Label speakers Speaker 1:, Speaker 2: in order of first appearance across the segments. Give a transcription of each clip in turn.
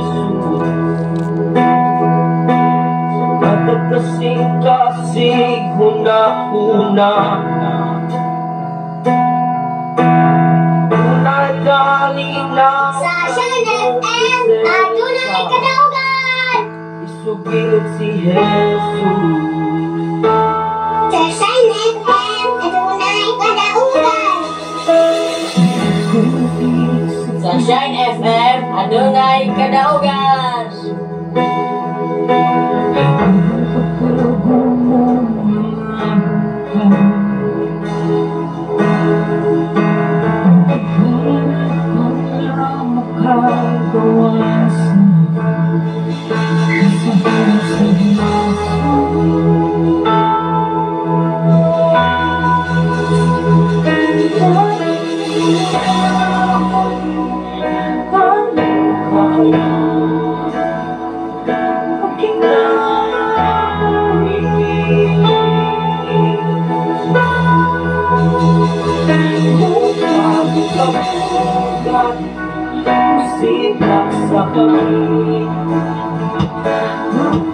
Speaker 1: Jesus. Kasing-kasing huna-huna, Tunay kalinaw.
Speaker 2: Sa Shine FM, adunay kadaugan!
Speaker 1: Isugilot si Jesus.
Speaker 2: Sa Shine FM, adunay kadaugan!
Speaker 3: Sa Shine FM, adunay kadaugan!
Speaker 1: Sa kami hindi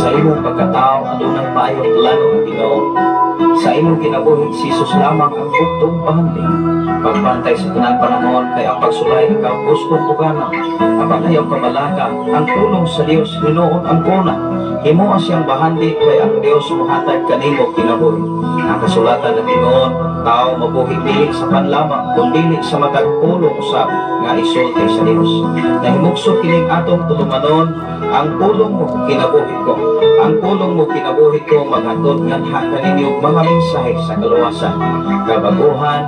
Speaker 1: Sa imong pagkatao, adunang maayong plano ang Ginoo. Sa imong kinabuhi, si Jesus lamang ang buktong bahandi. Pagbantay sa tanang panahon kay ang pagsulay ang kabuskong pugana. Apan ayaw kabalaka, ang pulong sa Dios hinuon ang kuna. Himoa siyang bahandi kay ang Dios mohatag kanimo kinabuhi. Ang kasulatan ng Ginoo, tao mabuhi dili sa panlamang kun dili sa matag pulong usab nga isulti sa Dios. Nahimugso kining atong tulumanon, ang pulong mo kinabuhi ko. Ang pulong mo kinabuhi ko maghatod nganha kaninyo mga mensahe sa kaluwasan, kabaguhan,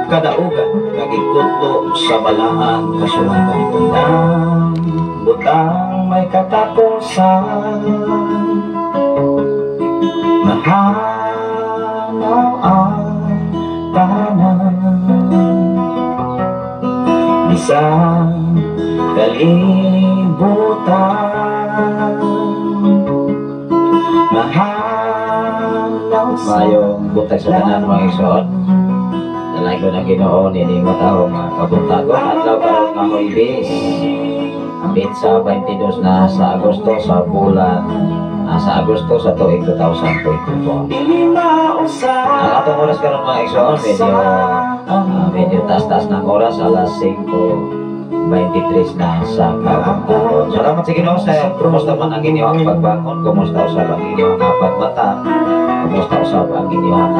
Speaker 1: kadaugan, nagikutlo sa balaan kasulatan. Tanang butang may katapusan, mahanaw ang tanan, bisan kalibutan, mahanaw sa
Speaker 4: Mayong buntag sa tanan, mga igsoon. Dalay ko ng Ginoo nining mataho mga kabuntagon. Adlaw karon nga Huwebes, pitsa 22 na sa Agosto sa bulan sa Agosto sa tuig 2024.
Speaker 1: Dili mausap
Speaker 4: Ang atong oras karon, mga igsoon, medyo taas-taas ng oras, alas 5:23 na sa kabuntagon. Salamat sa Ginoo sa kumusta man ang inyong pagbangon, kumusta usab ang inyong pagmata, kumusta usab ang inyong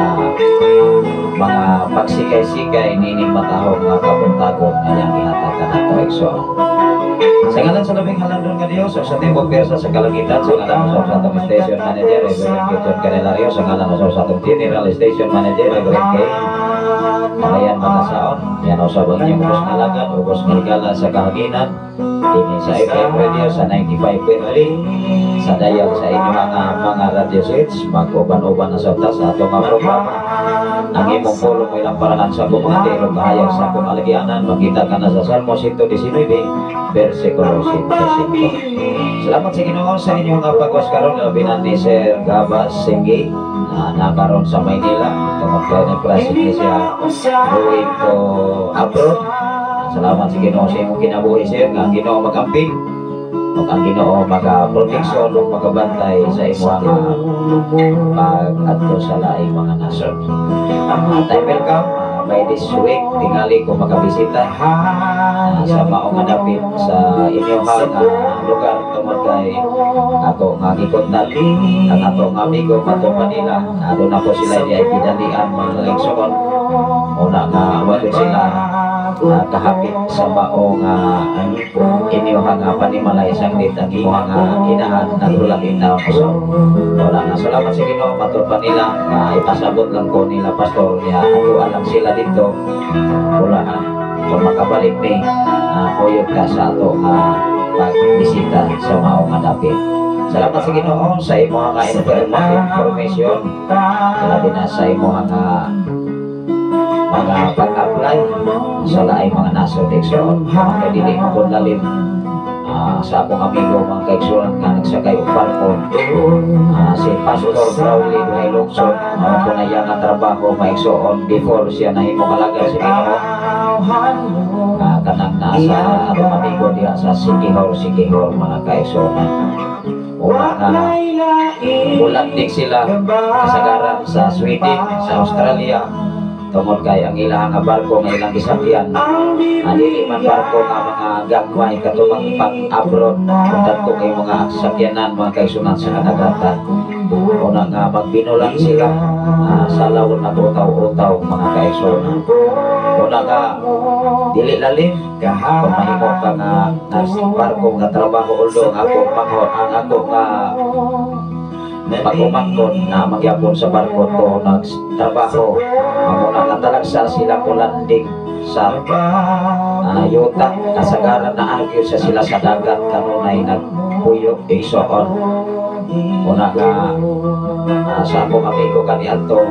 Speaker 4: mga pagsikay-sikay nining matahong nga kabuntagon nga iyang gihatag kanato, igsoon. Sa ngalan sa labing halandon nga Dios, sa tibok pwersa sa kalangitan, sa ngalan sa atong station manager, Reverend Kitson Canelario, sa ngalan sa atong general station manager, Reverend Kay Marian Matasaon, yan usab ang inyong ubos nga alagad, ubos nga higala sa kahanginan, dinhi sa FM Radio sa 95.3, sa dayag sa inyong mga radio sets, mag-uban-uban na sa sa atong mga programa. Ang imong pulong mo ilang parahan sa akong mga tirog, kahayag sa akong alagianan, makita ka na sa Salmo 119, versikulo 105. Salamat sa Ginoo sa inyong pagwas karon, labi na ni Sir Gabas Singgi na nakaron sa Maynila tungod kay nagklase ni siya going to abroad. Salamat sa Ginoo sa imong kinabuhi, sir, nga ang Ginoo magamping ug ang Ginoo maka-proteksyon ug makabantay sa imong pag-adto sa laing mga nasod. Time welcome by this week tingali ko makabisita sa maong nga dapit sa inyong lugar. lugar tungod kay ako nga gikontak ang atong amigo Pato Manila. Aduna po sila di ay pidalian, mga igsoon. Una nga wa sila kahapit sa mao nga inyo nga panimalay saglit ang imo nga inahan nagrulag in taon usab. Wala nga, salamat sa Ginoo, matod pa nila nga ipasabot lang ko nila pastor niya ato lang sila dito. Wala nga kung makabalik ni kuyog ka sa ato nga pagbisita sa mao nga dapit. Salamat sa Ginoo sa imo nga information, labi na sa imo nga mga pag-apply sa laing mga nasod, igsoon, kay dili mo kun lalim. Sa akong amigo, mga kaigsoon, nga nagsakay og barko, si Pastor Crowley Duhay Longson, mao po na iya nga trabaho, maigsoon, before siya nahimo alagad sa Ginoo, kanang nasa atong amigo diha sa Siquijor, Siquijor, mga kaigsoon. Una nga mulanding sila kasagaran sa Sweden, sa Australia, tungod kay ang ilang nga barko nga ilang gisakyan, dili man barko nga mga gagmay katong pang abroad kung dagko kay mga sakyanan, mga kaigsunan, sa kadagatan. Una nga magbinulan sila sa lawon na utaw-utaw, mga kaigsunan. Una nga dili lalim kung mahimo ka nga nas barko nga trabaho, although ang akong manghod, ang ako nga pag-umangkon na magyapon sa barko to nagtrabaho. Amo na nga talagsa sila ko landing sa yuta, kasagaran na agyo sa sila sa dagat kanunay nagpuyo, igsoon. Una nga sa akong amigo kaniadto,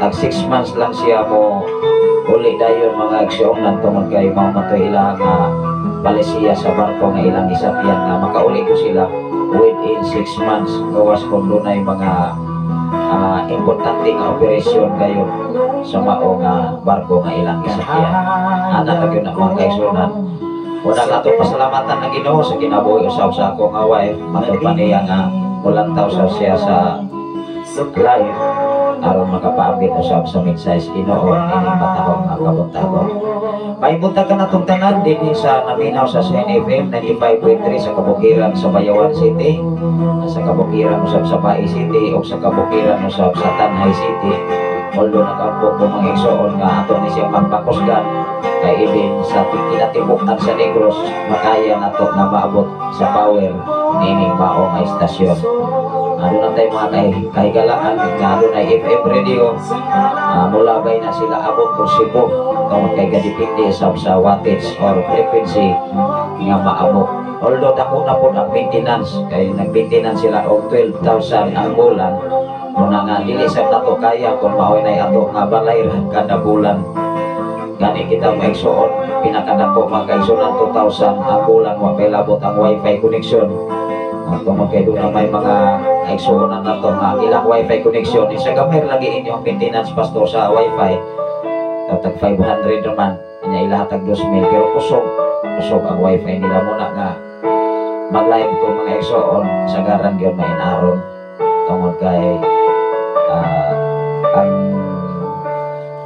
Speaker 4: nag 6 months lang siya mo uli dayon, mga igsoon, tungod kay mao man to ila nga palisiya sa barko nga ilang gisakyan nga makauli ko sila within 6 months, gawas kung dunay mga importante nga operasyon kayo sa mao nga barko nga ilang gisakyan. Ana ra gyud na, mga kaigsunan. Una nga atong pasalamatan ang Ginoo sa kinabuhi usab sa ako nga wife. Matod pa niya nga mulantaw sa siya sa live aron makapaambit usab sa mensahe sa Ginoo ining patahong nga kabuntagon. May buntag ka natong tanan dinhi sa naminaw sa CNFM 95.3 sa kabukiran sa Bayawan City, sa kabukiran usab sa Bai City o sa kabukiran usab sa Tanjay City. Although nakampo ko, mga igsoon, nga ato ni siya magpakusgan kay ibin sa kinatibuk-an sa Negros makaya nato na maabot sa power nining mao nga istasyon. Aduna tay mga kahigalaan nga adunay FM radio, mula bay na sila abot kung Cebu tungod kay gadepende sa wattage or frequency nga maabot. Although dako na pod ang maintenance kay nag-maintenance sila og 12,000 ang bulan. Muna nga dili sa nato kaya kung mao'y nay ato nga balay kada bulan. Gani kita, mga igsoon, pinakadako, mga kaigsunan, 2,000 ang bulan, wa pay labot ang wifi connection. Tungod kay doon na may mga kaigsuonan nato nga ang ilang wifi connection isa gamay lagi inyong maintenance, pastor, sa wifi, tag 500 naman inya ila tag 2,000, pero kusog kusog ang wifi nila. Muna nga mag-live ko, mga igsoon, sagaran gyud mainaron tungod kay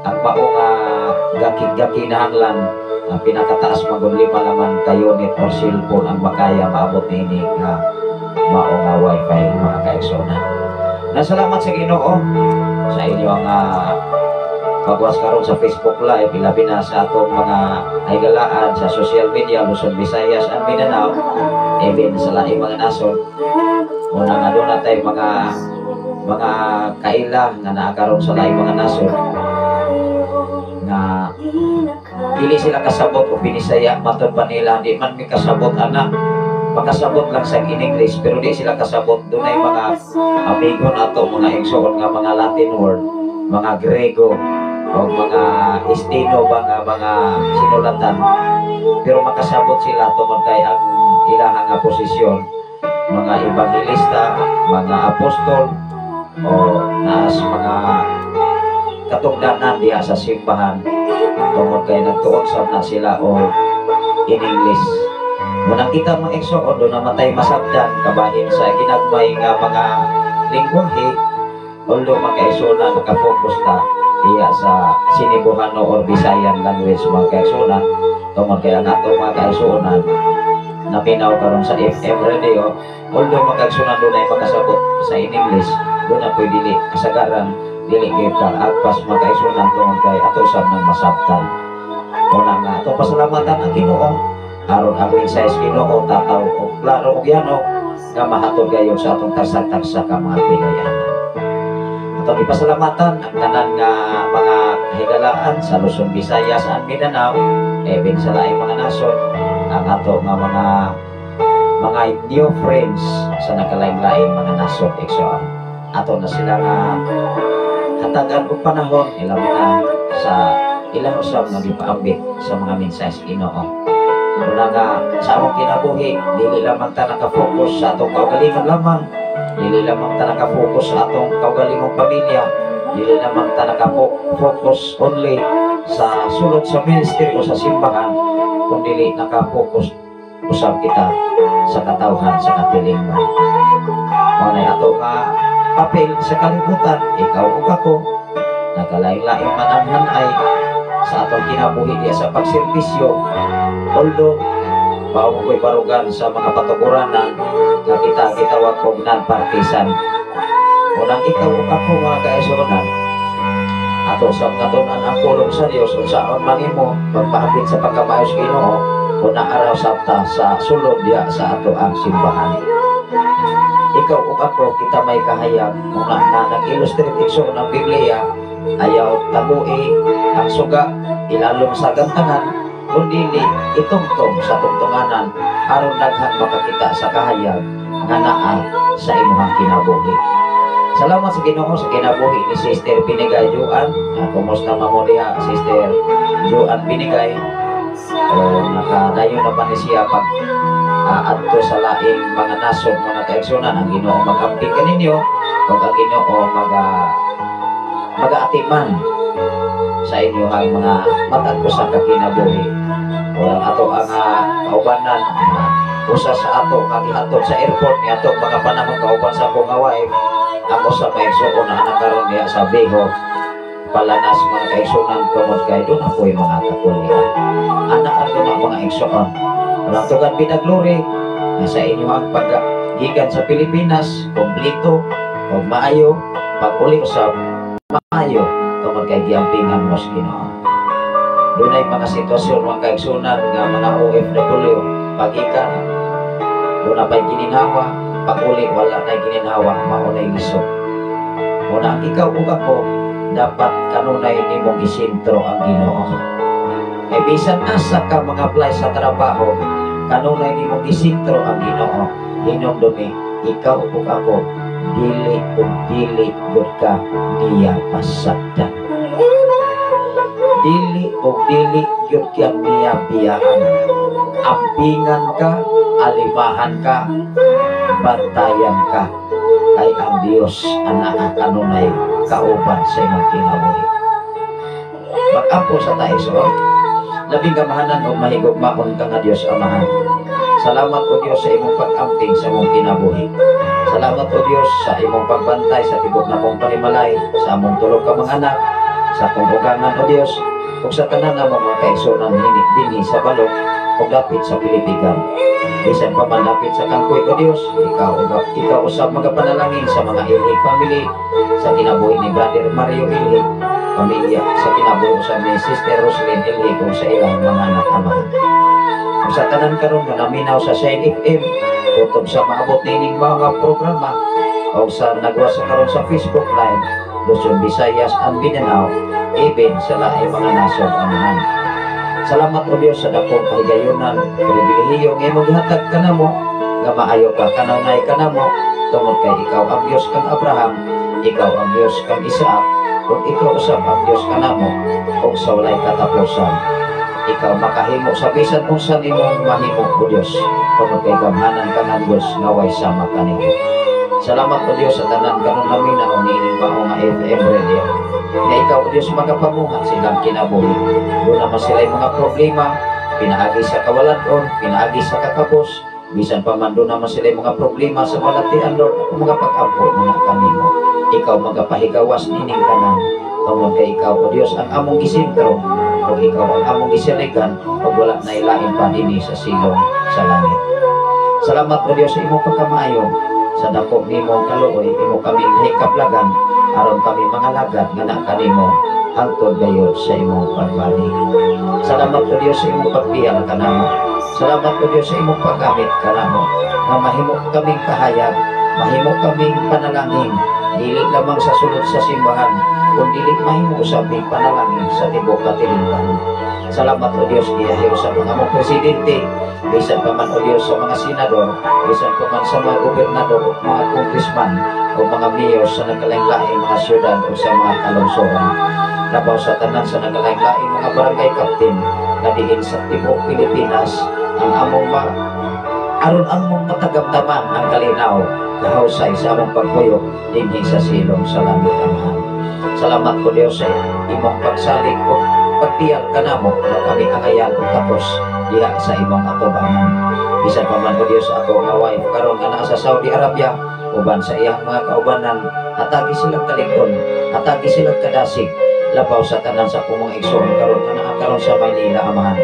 Speaker 4: ang mao nga gaki-gakinahanglan ang pinakataas magud lima laman ka unit or cellphone ang makaya maabot niini nga mao nga wifi, mga kaigsuonan. Nasalamat sa Ginoo sa inyo ang pagwas karon sa Facebook Live, ilabi na sa atong mga higalaan sa social media, Luzon, Visayas and Mindanao, even sa laing mga nasod. Una nga doon natay mga kaila nga naa karon sa laing mga nasod nga dili sila kasabot og Binisaya. Matod pa nila, di man mi kasabot ana, makasabot lang sa in English pero di sila kasabot. Dunay mga amigo nato, mga igsoon, nga mga Latin word, mga Grego o mga Estino ba nga mga sinulatan, pero makasabot sila tungod kay ang ilahang nga posisyon mga ebanghilista, mga apostol o naas mga katungdanan diha sa simbahan tungod kay nagtuon sab na sila o in English. Munang kita, mga igsoon, doon namatay masabdan kabahin sa ginagmay nga mga lingwahe. Although, mga kaigsuonan, naka-focus ta iya sa Sinibuhano or Visayan language, mga kaigsuonan, tungod kay ang ato mga kaigsuonan Naminaw karon sa FM radio, although mga kaigsunan dunay makasabot sa in English, duna po'y dili. Kasagaran dili gyud ka agpas, mga kaigsunan, tungod kay ato sab nang masabtan. Una nga atong pasalamatan ang Ginoo aron ang mensahe sa Ginoo tataw og klaro og yanok nga mahatod gayon sa atong tagsa-tagsa ka mga Pinoyanan. Atong ipasalamatan ang tanan nga mga kahigalaan sa Luzon, Visayas at Mindanao, even sa laing mga nasod, ang ato nga mga new friends sa nakalain-laing mga nasod, igsoon. Ato na sila nga hatagan og panahon, ilabi na sa ilang usab nga gipaambit sa mga mensahe sa Ginoo. Una nga sa among kinabuhi, dili lamang ta naka-focus sa atong kaugalingon lamang, dili lamang ta naka-focus sa atong kaugalingong pamilya, dili lamang ta naka-focus only sa sulod sa ministry o sa simbahan, kung dili naka-focus usab kita sa katawhan sa katilingban. Mao nay ato nga papel sa kalibutan. Ikaw ug ako, nagkalain-lain man ang hanay sa atong kinabuhi diya sa pagserbisyo, although mao ko'y barugan sa mga patukuranan nga kita gitawag og non-partisan. Unang ikaw ug ako, mga kaigsuonan, ato sa katun-an ang pulong sa Dios, unsaon man imo pagpaabit sa pagkamayo sa Ginoo kung naaraw sabta sa sulod diya sa ato ang simbahan. Ikaw ug ako, kita may kahayag muna na nag-illustrate, igsoon, ng Biblia: ayaw tagui ang suga ilalom sa gantangan, kundi itungtong sa tungtunganan aron daghan makakita sa kahayag nga naa sa imong kinabuhi. Salamat sa Ginoo sa kinabuhi ni Sister Binigay Joan. Kumusta man mo diha, Sister Joan Binigay? O nakadayon na pa ni siya pag adto sa laing mga nasod, mga kaigsunan. Ang Ginoo mag-amping kaninyo ug ang Ginoo magaatiman sa inyong mga matag usa ka kinabuhi. Walang ato ang kaubanan nga usa sa ato nga gihatod sa airport ni atong mga panahon, kauban sa akong nga wife, ang usa ka igsoon na nakaron diha sa Beho Palanas, mga kaigsuonan, tungod kay duna po'y mga kakulian. Anak ang na, mga igsoon. Walang to God be the glory nga sa inyo ang paggikan sa Pilipinas, kompleto o maayo, pag-uli usab maayo tungod kay giampingan mo sa Ginoo. Dunay mga sitwasyon, mga kaigsunan, nga mga OFW pagikan duna pa'y gininhawa, pag-uli wala na gininhawa, mao nay lisod. Muna ang ikaw ug ako dapat kanunay nimong isentro ang Ginoo. Kay bisan asa ka mga apply sa trabaho, kanunay nimong isentro ang Ginoo. Hinumdumi, ikaw ug ako, dili ug dili gud ka niya pasagdan. Dili ug dili gyud ka niya biyaan. Ampingan ka, alimahan ka, bantayan ka. Kay ang Dios anaa kanunay kauban sa imong kinabuhi. Mag-ampo sa tayo, igsoon. Labing kamahalan o mahigugmaon ka nga Dios Amahan. Salamat, O Dios, sa imong pag-amping sa imong kinabuhi. Salamat, O Dios, sa imong pagbantay sa tibok namong panimalay, sa among tulo ka mga anak, sa akong ugangan, O Dios, ug sa tanan namong mga kaigsuonan dinhi sa balok ug dapit sa Pilipigan. Bisan pa man dapit sa Kangkoy, O Dios, ikaw usab magapanalangin sa mga Ilhig family, sa kinabuhi ni Brother Mario Ilhig, pamilya, sa kinabuhi usab ni Sister Roslyn Ilhig ug sa ilang mga anak, Amahan. Ug sa tanan karon nga naminaw sa Shine FM, kutob sa maabot nining mga programa o sa nagwasa karon sa Facebook Live, Luzon, Visayas and Mindanao, even sa laing mga nasod, Amahan. Salamat, O Dios, sa dakong kahigayunan, pribilehiyo nga imong gihatag kanamo, nga maayo ka kanunay kanamo, tungod kay ikaw ang Dios kang Abraham, ikaw ang Dios kang Isaac, ug ikaw usab ang Dios kanamo ug sa walay katapusan. Ikaw makahimo sa bisan unsa nimong mahimo, O Dios, tungod kay gamhanan ka nga Dios nga way sama kanimo. Salamat, O Dios, sa tanan karon naminaw niining mao nga FM radio. Nga ikaw, O Dios, magapamuhat sa ilang kinabuhi. Duna man sila mga problema, pinaagi sa kawaladon, pinaagi sa kakabos, bisan pa man duna man sila mga problema sa balatian, Lord, ako mga pag-ampo mga kanimo. Ikaw magapahigawas nining tanan. Tungod kay ikaw, O Dios, ang among gisentro, ug ikaw ang among gisaligan, ug wala na ilain pa dinhi sa silong sa langit. Salamat, O Dios, sa imong pagkamaayo, sa dako nimong kaluoy, imo kami hikaplagan aron kami mga lagad nga naa kanimo hangtod gayud sa imong pagbalik. Salamat, O Dios, sa imong pagpiyal kanamo. Salamat, O Dios, sa imong paggamit kanamo nga mahimo kaming kahayag, mahimo kaming panalangin, dili lamang sa sulod sa simbahan, kun dili mahimo usab mi panalangin sa tibuok katilingban. Salamat, O Dios, giyahe sa mga mong presidente, bisan pa man, O Dios, sa mga senador, bisan pa man sa mga gobernador o mga congressman o mga mayor sa nagkalain-laing mga syudad o sa mga kalungsoran. Labaw sa tanan, sa nagkalain-laing mga barangay captain na diin sa tibuok Pilipinas ang among ma aron among matagamtaman ang kalinaw kahusay sa among pagpuyo dinhi sa silong sa langit, Amahan. Salamat po, Dios, sa imong pagsalig o pagpiyal kanamo nga kami angayan og tapos diha sa imong atubangan. Bisan pa man, O Dios, ako nga wife karon nga naa sa Saudi Arabia uban sa iyang mga kaubanan, hatagi silang kalikon, hatagi silang kadasig. Labaw sa tanan, sa akong mga igsoon karon nga naa karon sa Maynila, Amahan.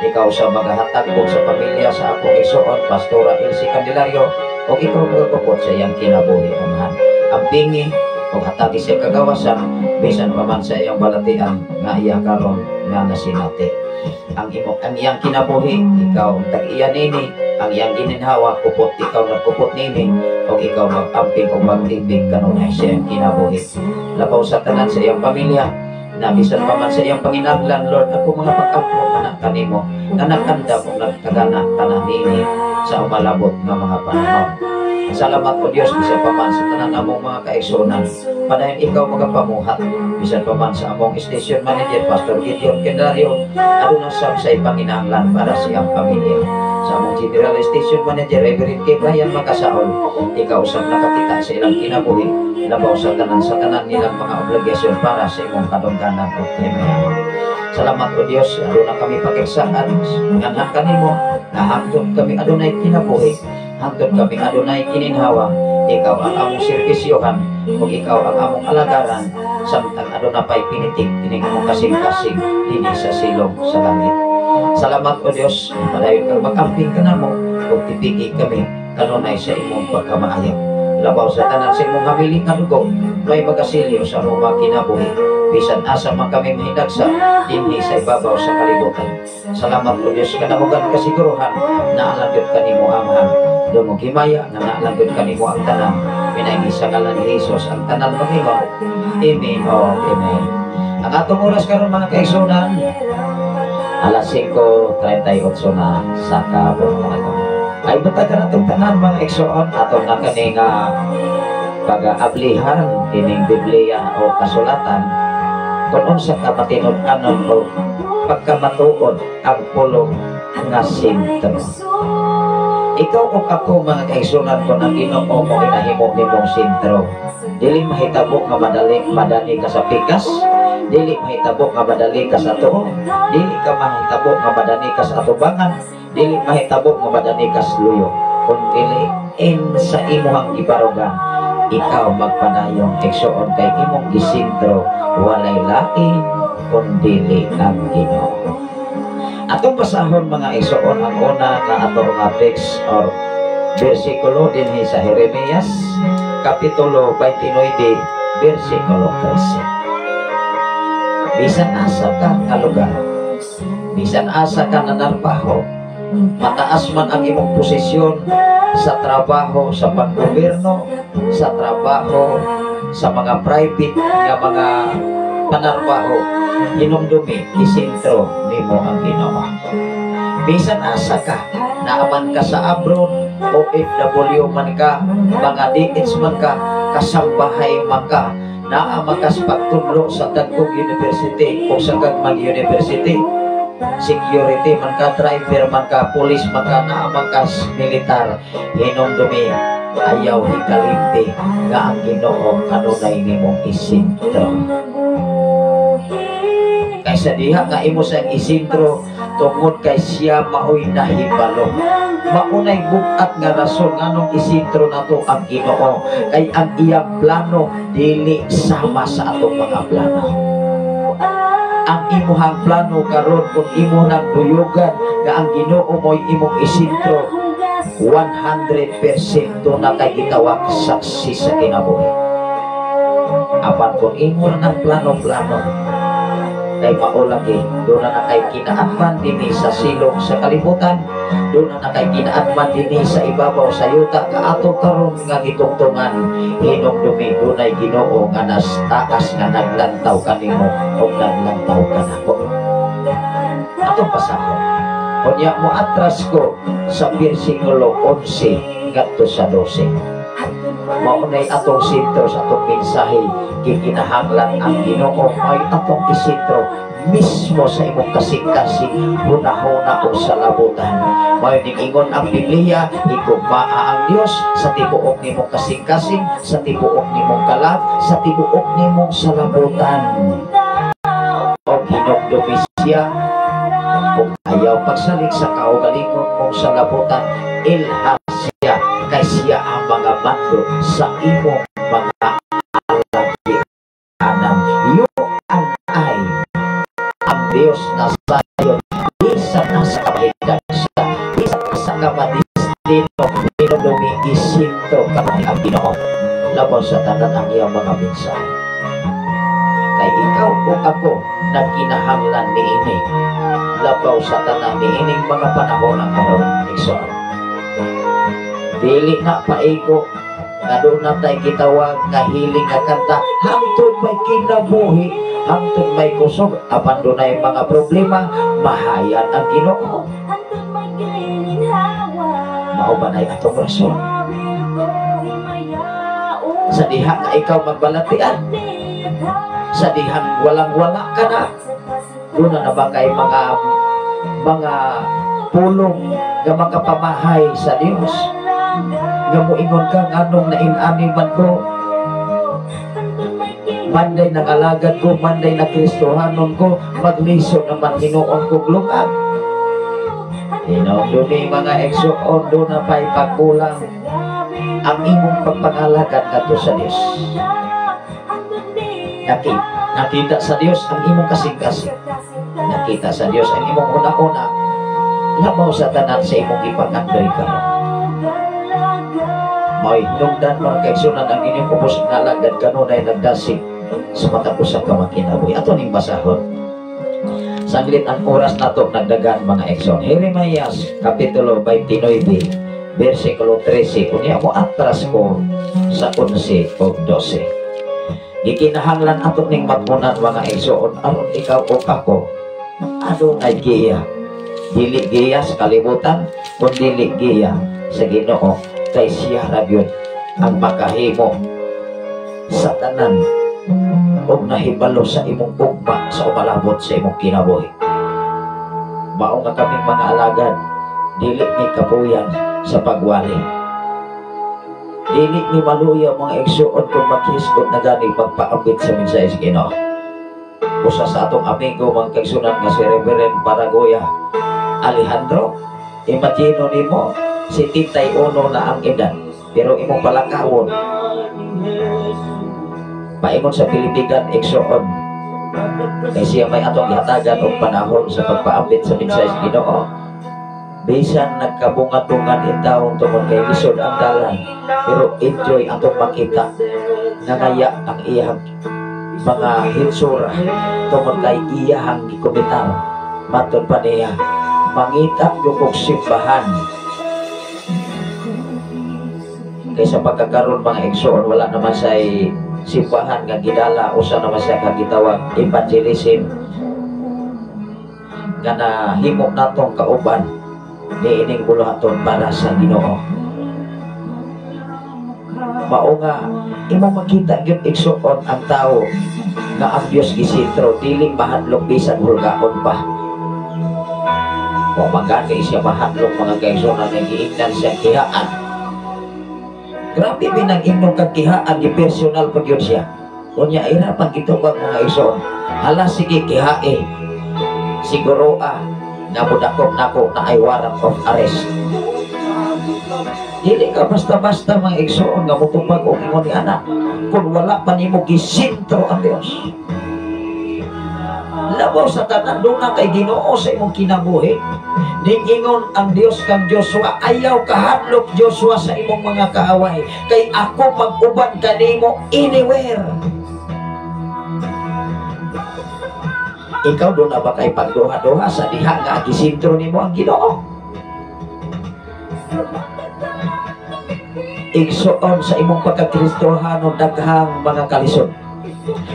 Speaker 4: Ikaw sa magahatag og sa pamilya sa akong igsoon, Pastora Elsie Candelario, o ikaw magakupot sa iyang kinabuhi, Amahan. Ampingi o hatagi siya kagawasan bisan pa man sa iyang balatian nga iya karon nga nasinati. Ang imo, ang iyang kinabuhi, ikaw ang tag-iya nini. Ang iyang gininhawa, kupot, ikaw nagkupot nini o ikaw mag-amping o magtibig kanunay sa iyang kinabuhi. Labaw sa tanan, sa iyang pamilya na bisan pa man sa iyang panginahanglan, Lord, ako mga pag-ampo kana kanimo nga nakandam o nagtagana kana nini sa umalabot nga mga panahon. Salamat po, Diyos, bisan pa man sa tanan namong mga kaigsunan. Padayon ikaw magapamuhat, bisan pa man sa among station manager, Pastor Gideon Kendario, aduna sab sa ipanginahanglan para sa iyang pamilya. Sa among general station manager, Reverend K. Brian Makasaol, ikaw usab nakakita sa ilang kinabuhi, labaw sa tanan nilang mga obligasyon para sa imong kadungganan o kaimayan. Salamat o Diyos, aduna kami pakirsaan, nganha kanimo, na hangtod kami adunay kinabuhi, hangtod kami adunay kininhawa, ikaw ang among servisyohan, ug ikaw ang among alagaran, samtang aduna pa'y pinitik, tining among kasing-kasing, dinhi sa silong sa langit. Salamat o Diyos, padayon kang mag-amping kanamo, ug tipigi kami kanunay sa imong pagkamaayo. Labaw sa tanan, sa imong hamiling nga dugo, may magasilyo sa among mga kinabuhi, bisan asa man kami mahidagsa dinhi sa ibabaw sa kalibutan. Salamat o Diyos, kadamugan kasiguruhan naa lang gyud kanimo, Amahan. Dungog himaya nga naa lang gyud kanimo ang tanan. Pinaagi sa ngalan ni Jesus ang tanan mangingon, "Amen o Amen." Ang atong oras karon, mga kaigsunan, alas 5:38 na sa kabuntagon. Ay butagan atong tanan, mga igsoon, ato na kani nga pag-aablihan kining Biblia o kasulatan kung unsa ka matinud-anon o pagkamatuod ang pulong nga sentro. Ikaw o ako, mga kaigsunan, kung ang Ginoo mo inahimo nimong sentro, dili mahitabo nga madali madani ka sa pikas, dili mahitabo nga madali ka sa tuo, dili ka mahitabo nga madani ka sa atubangan, dili mahitabo nga madani ka sa luyo, kun dili in sa imuhang gibarugan, ikaw magpanayong, igsoon, kay imong gisentro walay lain kundili ang Ginoo. Atong basahon, mga igsoon, ang una nga ato nga text or bersikulo dinhi sa Jeremias kapitulo 29 bersikulo 13. Bisan asa ka nga lugar, bisan asa ka nanarbaho, mataas man ang imong posisyon sa trabaho sa panggobyerno, sa trabaho sa mga private nga mga panarbaho, hinumdumi, isentro nimo ang Ginoo. Bisan asa ka, naaman ka sa abroad, OFW man ka, mga DH man ka, kasambahay man ka, naa man kas pagtudlo sa Tagtog University o sa Gagmag University, security man ka, driver man ka, police man ka, naa man kas militar, hinumdumi, ayaw hikalimti nga ang Ginoo kanunay nimong isentro. Kaysa diha nga imo siyang isentro, tungod kay siya maoy nahibalo. Maunay bugat nga rason nganong isentro nato ang Ginoo, kay ang iyang plano dili sama sa atong mga plano. Ang imuhang plano karon, kung imo nang duyugan nga ang Ginoo mo'y imong isentro, 100% na kay gitawag success sa kinabuhi. Apan kung imo ng plano-plano, kay mao lagi, doon na kay kinaatman dinhi sa silong sa kalibutan, doon na kay kinaatman dinhi sa ibabaw sa yuta kaato karon nga gitungtungan. Hinumdumi, dunay Ginoo nga nas taas nga naglantaw kanimo o naglantaw kanako. Atong pasahon. Unya mo atras ko sa versikulo 11 ngadto sa 12. Mao nay atong sentro sa atong mensahe, gikinahanglan ang Ginoo ay atong isentro mismo sa imong kasing-kasing, hunahuna o sa labutan. Mao ning ingon ang Biblia, higugmaa ang Dios sa tibuok nimong kasing-kasing, sa tibuok nimong kalag, sa tibuok nimong salabutan. O hinumdumi siya kung ayaw pagsalig sa kaugalingon mong salabutan, ilha siya kay siya ang mga mando sa imong mga alagianan. You and I, ang Diyos na sayon, bisan na sa kahidagsa, bisan na sa kamadistino, hinumdumi isintro kami ang Ginoo. Labaw sa tanan ang iyang mga mensahe. Kay ikaw o ako nagkinahanglan niini. Labaw sa tanan niining mga panahon ang karon, igsoon. Dili na paigo nga doon na tayo gitawag nga hiling nga kanta hangtod may kinabuhi, hangtod may kusog, apan dunay mga problema, mahayan ang Ginoo. Mao ba na'y atong rason? Sa diha nga ikaw magbalatian, sa dihang walang-wala ka na, doon na ba kay mga pulong nga makapamahay sa Dios? Nga moingon ka, nganong nainani man ko, manday nangalagad ko, manday na Kristohanon ko, maglisod naman hinuon ko lungag. Hinumdumi, mga igsoon, doon na pa'y pagkulang ang imong pagpangalagad ngadto sa Dios. Nakita sa Dios ang imong kasing-kasing. Nakita sa Dios ang imong una-una. Labaw sa tanan sa imong ipangandoy karon. May hinungdan, mga kaigsunan, ang inyong ubos nga alagad kanunay nagdasig sa matag usa ka makinabuhi. Ato ning basahon. Saglit ang oras nato nagdagan, mga igsoon. Jeremias Kapitulo 29 versikulo 13. Unya mo atras ko sa 11 o 12. Gikinahanglan ato ning matmunan, mga igsoon, aron ikaw o ako adunay giya. Dili giya sa kalibutan, kun dili giya sa Ginoo, kay siya ra gyud ang makahimo sa tanan ug nahibalo sa imong ugma sa umalabot sa imong kinabuhi. Mao nga kaming mga alagad, dili ni kapuyan sa pagwali. Dili ni maluya, mga igsuon, kung maghisgot na gani magpaambit sa mensahe sa Ginoo. Usa sa atong amigo, mga kaigsunan, nga si Reverend Paragoya Alejandro, imagino nimo, 71 na ang edad, pero imong palakawon paingon sa Pilipigan, igsoon, kay siya may atong gihatagan og panahon sa pagpaambit sa mensahe sa Ginoo. Bisan nagkabungat-bungat in taon tungod kay lisod ang dalan, pero enjoy atong makita nangaya ang iyang mga hitsura tungod kay iyahang gikomitar. Matod pa niya, mangita gyud kog simbahan. Kaysa pagkakaroon, mga igsoon, wala naman say simbahan nga gidala. Usa naman siya ka gitawag evangelism nga nahimo natong kauban niining buluhaton para sa Ginoo. Mao nga imong makita gyud, igsoon, ang tao nga ang Dios gisentro, dili mahadlok bisan hulgaon pa. Wa man gani siya mahadlok, mga kaigsoon, nga giingnan siya kihaan. Grabe binang ingnon kag kihaan, gi-personal pa gyud siya. Unya ira pag gitubag, mga igsoon. Hala, sige kihae. Siguro nga mudakop nako na ay warrant of arrest. Dili ka basta-basta, mga igsoon, nga mutubag og ingon ni ana kung wala pa nimo gisentro ang Dios. Labaw sa tanan, doon na kay Ginoo sa imong kinabuhi. Ningingon ang Dios kang Joshua, ayaw kahadlok Joshua sa imong mga kaaway, kay ako mag-uban kanimo anywhere. Ikaw doon na ba kay pagduha-duha sa diha nga gisintro nimo ang Ginoo? Igsoon sa imong pagkakristohanon daghang mga kalisod.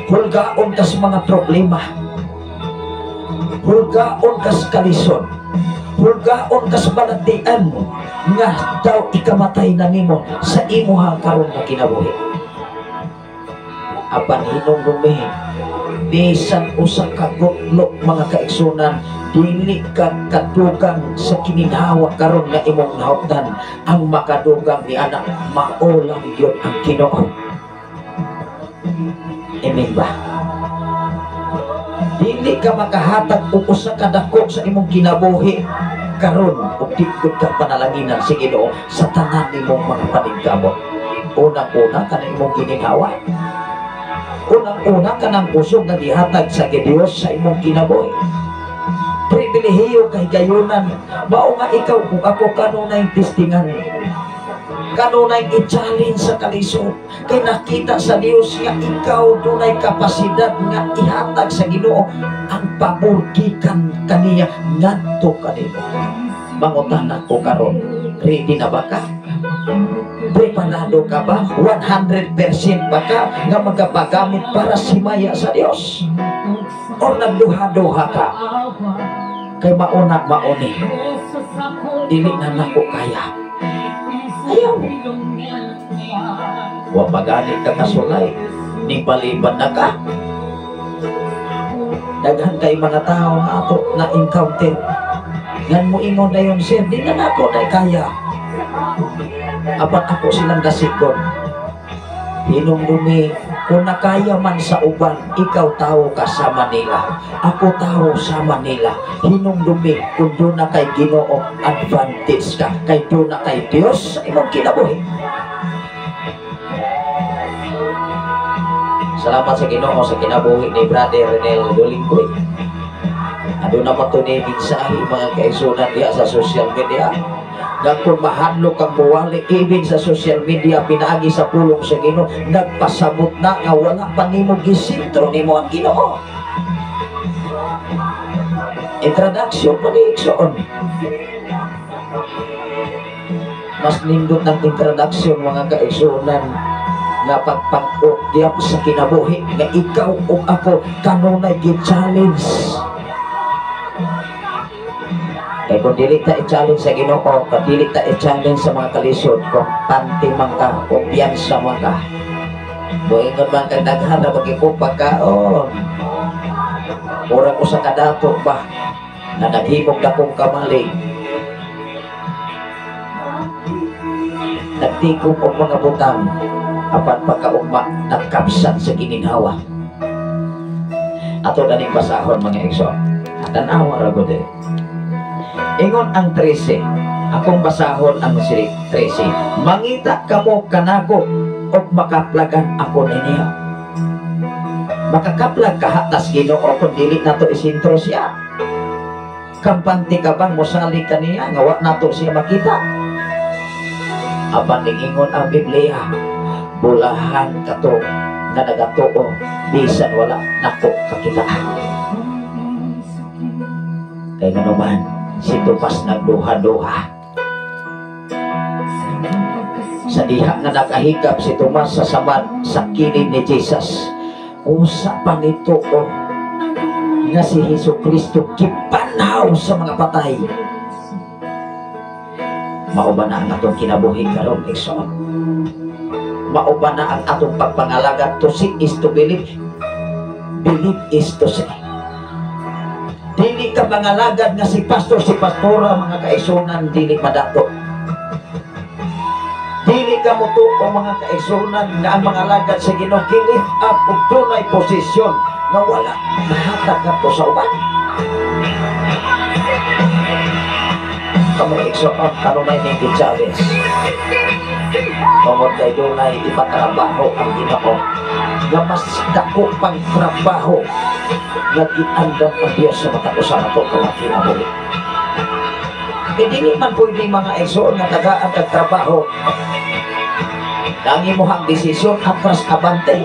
Speaker 4: Hulgaon kas mga problema. Hulgaon kas kalisod. Hulgaon kas balatian nga daw ikamatay na nimo sa imuha karon nga kinabuhi. Apan hinumdumi, bisan usa ka gutlok mga kaigsunan, dili ka kadugang sa kininhawa karon nga imong nahuptan. Ang makadugang ni anak, mao lang gyud ang Ginoo. Amen ba? Dili ka makahatag og usa ka dako sa imong kinabuhi karon ug di gud ka panalanginan sa Ginoo sa tanan nimong mga paningkamot. Unang-una kanang imong gininhawa. Unang-una kanang kusog nga gihatag sa Dios sa imong kinabuhi. Pribilehiyo kay gayunan, mao nga ikaw kung ako kanunay testingan, kanunay i-challenge sa kalisod, kay nakita sa Dios nga ikaw dunay kapasidad nga ihatag sa Ginoo ang pabor gikan kaniya ngadto kanimo. Mangutana ko karon, ready na ba ka? Preparado ka ba? 100% ba ka nga magapagamit para simaya sa Dios? O nagduha-duha ka? Kay mauna mauni, dili na nako kaya. Ayaw. Wa magani ka kasulay, ning paliban na ka. Daghan kay mga tao nga ato na encounter. Ngan mo ingon na yun, sir, di na nako na kaya. Apan ako silang dasikon. Hinumdumi, kung nakaya man sa uban, ikaw tao ka sa Manila, ako tao sa Manila. Hinumdumi, kung doon na kay Ginoo, advantage ka. Kay doon na kay Dios sa imong kinabuhi. Salamat sa Ginoo sa kinabuhi ni Brother Renel Dolinggoy. Aduna pa to ni mensahe mga kaisunan diha sa social media. Nga kung mahadlok kang muwali even sa social media pinaagi sa pulong sa Ginoo, nagpasabot na nga wala pa nimo gisintro nimo ang Ginoo. Introduction pa ni igsoon. Mas nindot ng introduction mga kaigsuonan nga pagpang-udyap sa kinabuhi nga ikaw ug ako kanunay gi-challenge. Kaya kung dili ta i-challenge sa Ginoo, kung dili ta i-challenge sa mga kalisod, kung panty man ka, kumpiyansa man ka, buingon man kang daghan na magkikupagkaon. Mura ko sa kadato ba na naghimog dakong kamali, nagtigom og mga butang, apan pagkaugma nagkabsat sa gininhawa. Ato ganing basahon mga igsoon. Tan-awa ra gud eh. Ingon ang 13, akong basahon ang 13. Mangita kamo kanako og makaplagan ako ninyo. Makakaplag kahatas Ginoo kung dili nato isintro siya. Kampante ka bang mosali kaniya nga wa nato siya makita? Apan ningingon ang Biblia, bulahan kato nga nagatuo bisan wala nako kakita. Kay nganuman si Tomas nagduha-duha. Sa diha nga nakahigap si Tomas sa samad sa kilid ni Jesus, usa pa nito o nga si Hesus Kristo gipanhaw sa mga patay. Mao ba na ang atong kinabuhi karon igsoon? Mao ba na ang atong pagpangalaga? To see is to believe, believe is to see. Dili ka mangalagad nga si pastor, si pastora, mga kaigsunan, dili madato. Dili ka motuo mga kaigsunan nga ang mga alagad sa Ginoo gi-lift up ug dunay posisyon nga wala mahatag ngadto sa uban. Kamo igsoon kanunay ning gi-challenge. Tungod kay dunay ipatrabaho ang Ginoo. Nga mas dako pang trabaho nga giandam ang Diyos sa matag usa nato nga kinabuhi. Eh, dili man pwede, mga igsoon, nga tagaan kag trabaho ang imuhang desisyon atras abante.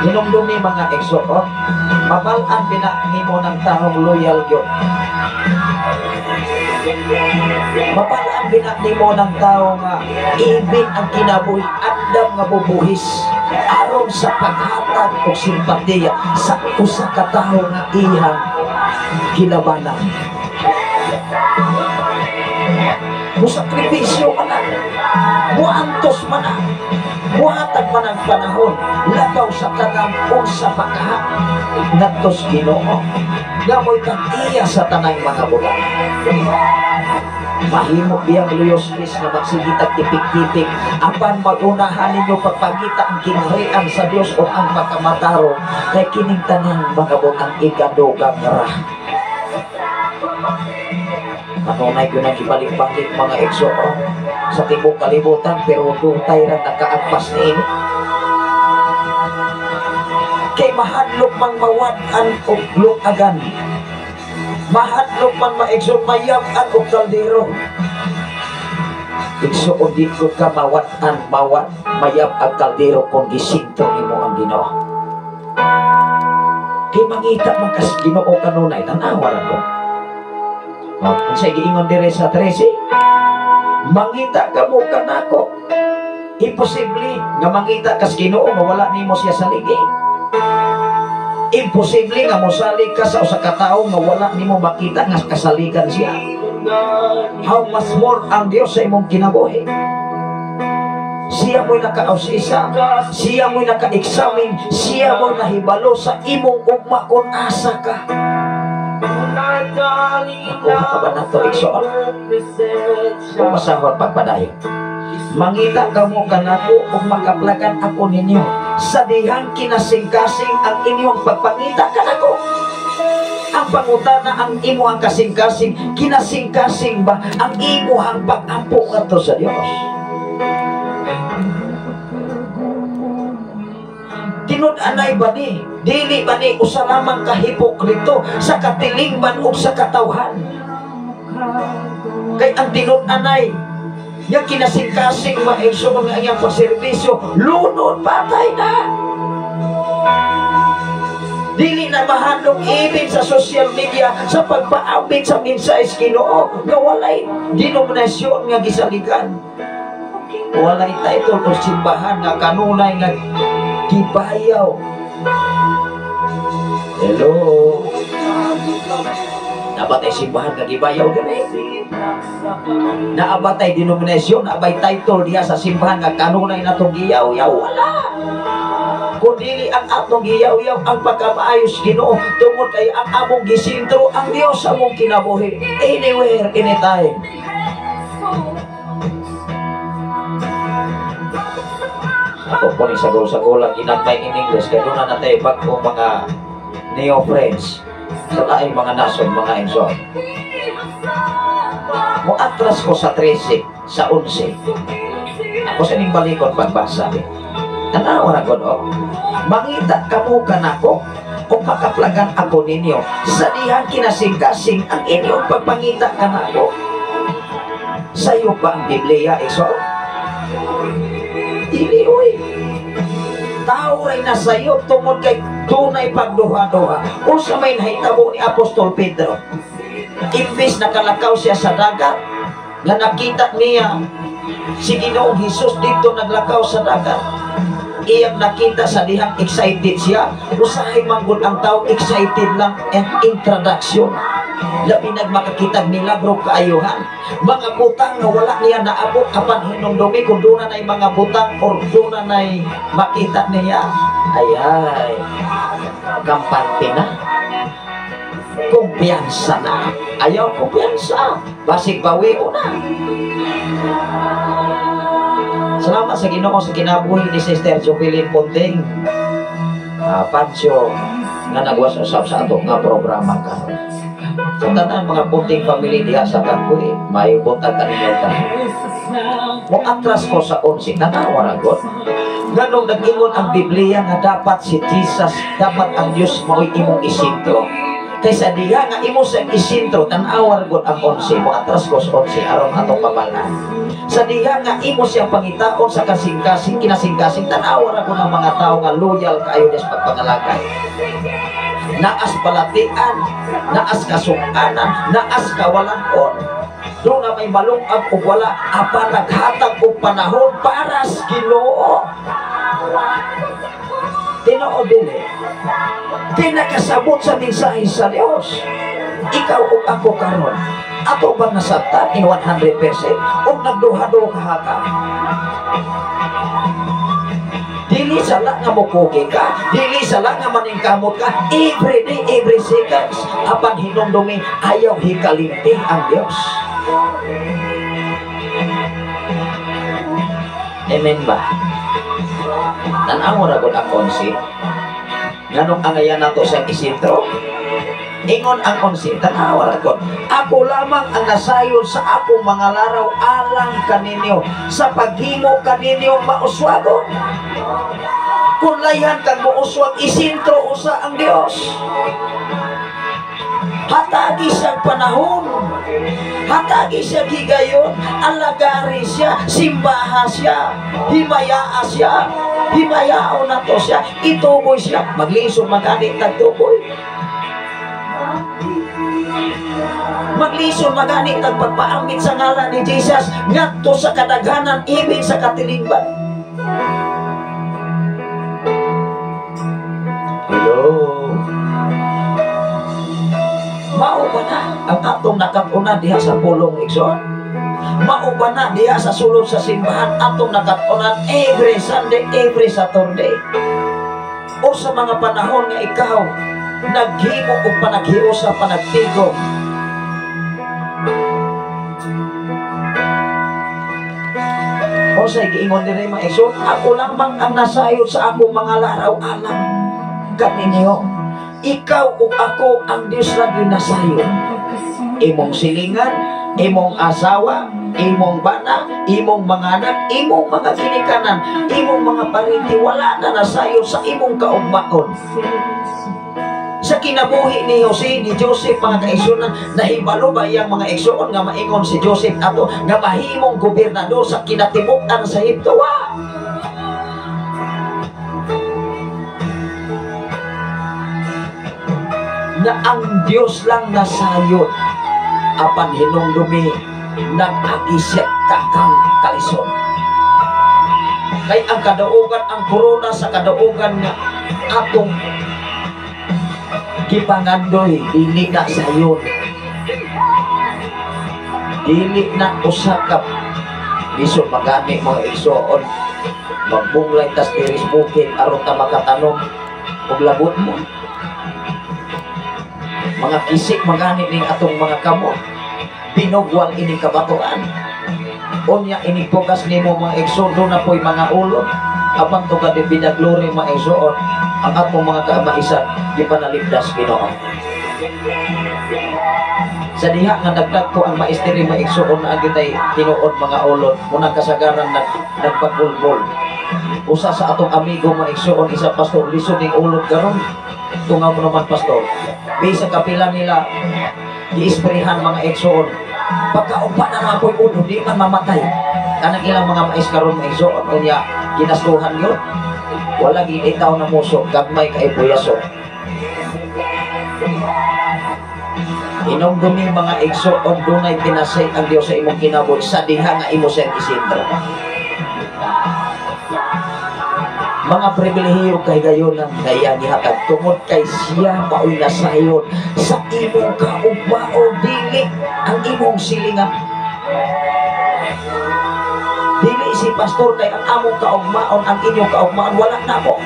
Speaker 4: Hinumdumi, mga igsoon, mabal-an bina nimo ng taong loyal gyud. Mabal-an bina nimo ng tao nga ibig ang kinabuhi, andam nga bubuhis aron sa paghatag og simpatiya sa usa ka tawo nga iyang gilabanan. Musakripisyo man na, muantos man na, muhatag man ang panahon, labaw sa tanang unsa pakaha, ngadtos Ginoo, nga mo'y tag-iya sa tanang mga butang. Mahimo biyang luyos-lis nga magsigitag tipik-tipik, apan magunahan ninyo pagpangita ang gingharian sa Dios o ang pagkamatarong, kay kining tanang mga butang ikadugang ra. Kanunay ko nang ibalik-balik, mga igsoon, sa tibok kalibutan, pero dutay ra nakaagpas niini. Kay mahadlok mang mawad-an og luagan. Mahadlok man maigsoon mayab-an og kaldero. Igsoon, di ko ka mawad-an, mawad, mayab ang kaldero kung gisintro nimo ang Ginoo. Kay mangita man kas Ginoo kanunay, tanawa ra ko. Oh, unsay giingon dire sa 13? Mangita ka mo kanako. Imposible nga mangita kas Ginoo nga wala nimo siya saligi. Imposible nga mosalig ka sa usa ka tawo nga wala nimo makita nga kasaligan siya. How much more ang Dios sa imong kinabuhi? Siya mo'y nakausisa, siya mo'y naka-examine, siya mo'y nahibalo sa imong ugma kung asa ka. Nakuha ka ba nato, igsoon? Kung masahod pagpadayon. Mangita kamo kanako ug makaplagan ako ninyo. Sa dihang kinasingkasing ang inyong pagpangita kanako. Ang pangutana, ang imuhang kasing-kasing, kinasingkasing ba ang imuhang pag-ampo ngadto sa Dios? Tinud-anay ba ni? Dili ba ni usa lamang ka hipokrito sa katilingban ug sa katawhan? Kay ang tinud-anay nga kinasingkasing maigsoon nga iyang pagserbisyo, lunod patay na. Dili na mahadlok ibig sa social media sa pagpaabit sa mensahe sa Ginoo nga walay denominasyon nga gisaligan. Walay title o simbahan nga kanunay nga gibayaw. Hello. Nabatay simbahan nga gibayaw diri. Naabatay denominasyon, naabay title diha sa simbahan nga kanunay natong giyaw-yaw, wala. Kung dili ang atong giyaw-yaw ang pagkamaayos Ginoo, tungod kay ang among gisintro ang Dios sa among kinabuhi, anywhere, anytime. Ako po ni sagol-sagol ang ginagmay in English, kaya doon na natay bagong mga neo-friends sa laing mga nasod, mga igsoon. Muatras ko sa 13, sa 11. Ako sa ining balikon pagbasa. Tanawa na ko, no? Mangita kamo kanako kung makaplagan ako ninyo. Sa dihang kinasing-kasing ang inyong pagpangita kanako. Sayo pa ang Biblia, igsoon? Dili, uy. Tao ray na sayo tungod kay dunay pagduha-duha. Unsa may nahitabo ni Apostol Pedro? Imbes nakalakaw siya sa dagat, nga nakita niya si Ginoong Hesus dito naglakaw sa dagat. Iyang nakita sa dihang excited siya. Usahay manggod ang tao, excited lang ang introduction. Labi nagmakakitag milagro kaayuhan. Mga butang nga wala niya naabot apan hinumdumi kung doon na mga butang or doon na makita niya. Ay ay, kampante na. Kumpiyansa na. Ayaw kumpiyansa. Basig bawi o na. Salamat sa Ginoo sa kinabuhi ni Sister Jovelyn Ponting Pancho nga nagwas usab sa ato nga programa karon. Sa tanan mga Ponting family diha sa Kangkoy, may buntag kaninyo ta. Mo atras ko sa 11, tanawa ra god. Nganong nag-ingon ang Biblia nga dapat si Jesus, dapat ang Dios mao'y imong isintro? Kaysa diha nga imo sa isintro, tan-awar gud ang 11, mo atras ko sa 11 aron atong mabal-an. Sa diha nga imo siyang pangitaon sa kasing-kasing, kinasing-kasing, tan-awar ako ng mga tao nga loyal kaayo des pagpangalagay. Naas balatian, naas kasukanan, naas kawalanon. Doon na may malungag o wala, apan naghatag og panahon para sa Ginoo. Tinuod dili. Di nakasabot sa mensahe sa Dios. Ikaw ug ako karon, ato bang nasabtan in 100% o nagduha-duha ka? Dili sala nga mukugi ka, dili sala nga maningkamot ka, every day, every seconds, apan hinumdumi, ayaw hikalimti ang Dios. Amen ba? Tan-aw ra gud ang 11. Nganong angayan nato sa isintro? Ingon ang 11, tan-aw ra gud. Ako lamang ang nasayon sa akong mga laraw alang kaninyo, sa paghimo kaninyo mauswagon. Kung layhan kang muuswag, isintro usa ang Dios. Hatagi siyang panahon, hatagi siya gigayon, alagari siya, simbaha siya, himayaa siya, himayaon na to siya, ituboy siya, maglisod magani tagtuboy. Maglisod magani tagpagpaambit sa ngalan ni Jesus ngadto sa kadaghanan ibig sa katilingban. Hello. Mao ba na ang atong nakatunan diha sa pulong igsoon? Mao ba na diha sa sulod sa simbahan atong nakatunan every Sunday, every Saturday? O sa mga panahon nga ikaw naghimo og panaghios sa panagtigo, o sa giingon diri mga igsoon, ako lamang ang nasayod sa akong mga laraw alang kaninyo. Ikaw ug ako ang Dios ra gyud nasayod. Imong silingan, imong asawa, imong bana, imong mga anak, imong mga ginikanan, imong mga parinti, wala na nasayod sa imong kaugmaon. Sa kinabuhi ni Jose, ni Joseph, mga kaigsuonan, nahibalo ba iyang mga igsuon nga maingon si Joseph ato nga mahimong gobernador sa kinatibuk-an sa Ehipto? Wa. Na ang Dios lang nasayod, apan hinumdumi nag-agi siya kakang kalisod. Kay ang kadaugan, ang korona sa kadaugan nga atong gipangandoy, dili na sayon, dili na usa ka lisod magani mga igsoon, magbunglay tas diris bukid aron ta makatanom og labot mo. Mga kisik magani ning atong mga kamot, binugwal ining kabatuan. Unya ining pugas nimo mga igsoon, doon na po'y mga ulod. Apan to ka di glory mga igsoon, ang atong mga kaamaisan di pa naligtas Ginoo. Sa diha nga nagdagko ang maistiri mga igsoon na agitay tinuod mga ulod, munang kasagaran nagpagulbol. Usa sa atong amigo mga igsoon, isa pastor, lisod ning ulod karon. Tungaw mo naman pastor. Bisa kapila nila giisprehan mga igsoon. Pagkaupa na nga po'y ulo, di man mamatay. Kanang ilang mga mais karon mga igsoon, unya ginastuhan yun. Wala ginitaw na muso, gagmay kay buyaso. Inumdumi mga igsoon, dunay pinasay ang Dios sa imong kinabuhi sa diha nga imo siyang isintro. Mga pribilehiyo kay gayonan kaya gihatag tungod kay siya mao'y nasayon sa imong kaugmao, dili ang imong silingan. Dili si pastor kay ang among kaugmaon, ang inyong kaugmaon wala namo.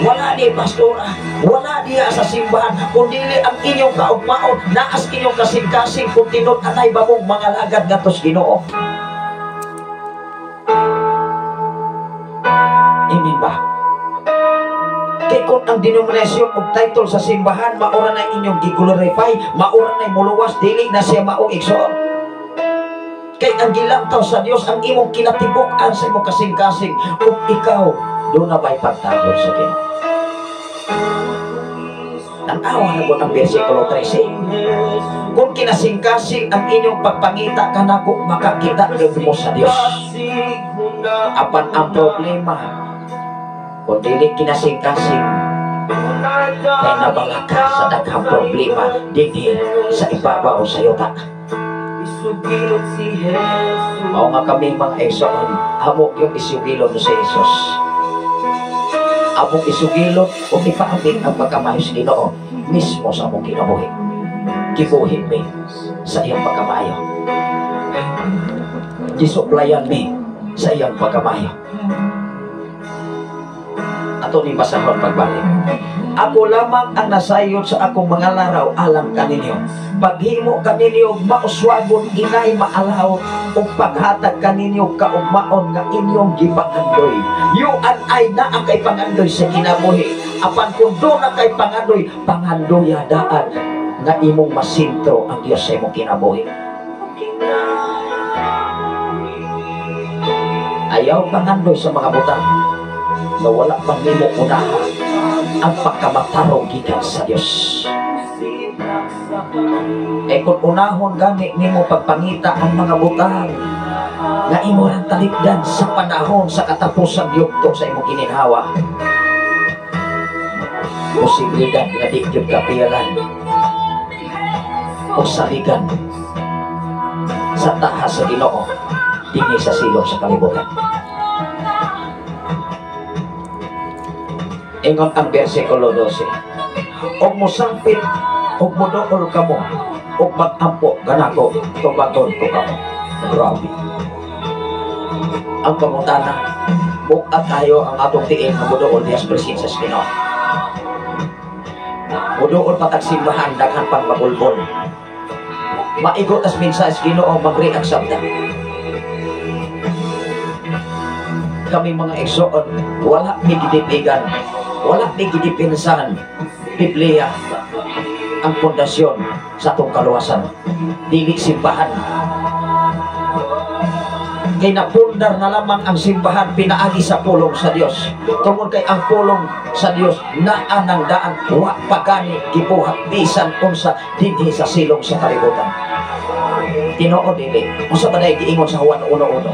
Speaker 4: Wala ni pastora, wala diha sa simbahan, kun dili ang inyong kaugmaon, naas inyong kasing-kasing kung tinud-anay ba mong mga lagad ngadto sa Ginoo. Amen ba? Kay kung ang denominasyon o title sa simbahan, maura na inyong gi-glorify, maura na muluwas, dili na siya maong igsoon. Kay ang gilantaw sa Dios ang imong kinatibuk-an sa imong kasing-kasing, ug ikaw doon na ba'y pagtagod sa Ginoo. Tan-awa na ang versikulo 13. Kung kinasing-kasing ang inyong pagpangita kanako, makakita gyud mo sa Dios. Apan ang problema, kung dili kinasing-kasing, kay nabalaka sa daghang problema dinhi sa ibabaw sa yuta. Mao nga kami mga igsoon, amo yung isugilon sa Jesus. Among isugilon ug ipaabit ang pagkamayo sa Ginoo mismo sa among kinabuhi. Gibuhi mi sa iyang pagkamayo. Gisuplayan mi sa iyang pagkamayo. Ato ni basahon pagbalik. Ako lamang ang nasayod sa akong mga laraw alang kaninyo. Paghimo kaninyo mauswagon inay maalaw ug paghatag kaninyo kaugmaon nga inyong gipangandoy. You and I na ang kay pangandoy sa kinabuhi. Apan kung doon na kay pangandoy, pangandoya daan nga imong masintro ang Dios sa imong kinabuhi. Ayaw pangandoy sa mga butang na wala man nimo unahan ang pagkamatarong gikan sa Dios. Eh kung unahon gani nimo pagpangita ang mga butang nga imo rang talikdan sa panahon sa katapusan yugto sa imong gininhawa, posibilidad nga di gyud kapiyalan o saligan sa tahas sa Ginoo dinhi sa silong sa kalibutan. Ingon ang versikulo 12, og mosangpit og moduol kamo og mag-ampo ganako tubagon ko kamo. Grabe ang pangutana. Buk-at tayo ang atong tiil nga moduol diha sa presensya sa Ginoo. Moduol patag simbahan, daghan pang mabulbol. Maigo tas mensahe sa Ginoo, mag-react sabta. Kami mga igsoon, wala mi gidipigan, wala mi gidipinsahan. Biblia ang pundasyon sa atong kaluwasan, dili simbahan. Kay napundar na lamang ang simbahan pinaagi sa pulong sa Dios. Tungod kay ang pulong sa Dios naa nang daan, wa pa gani gibuhat bisan unsa dinhi sa silong sa kalibutan. Tinuod dili unsa ba day giingon sa Juan 1:1?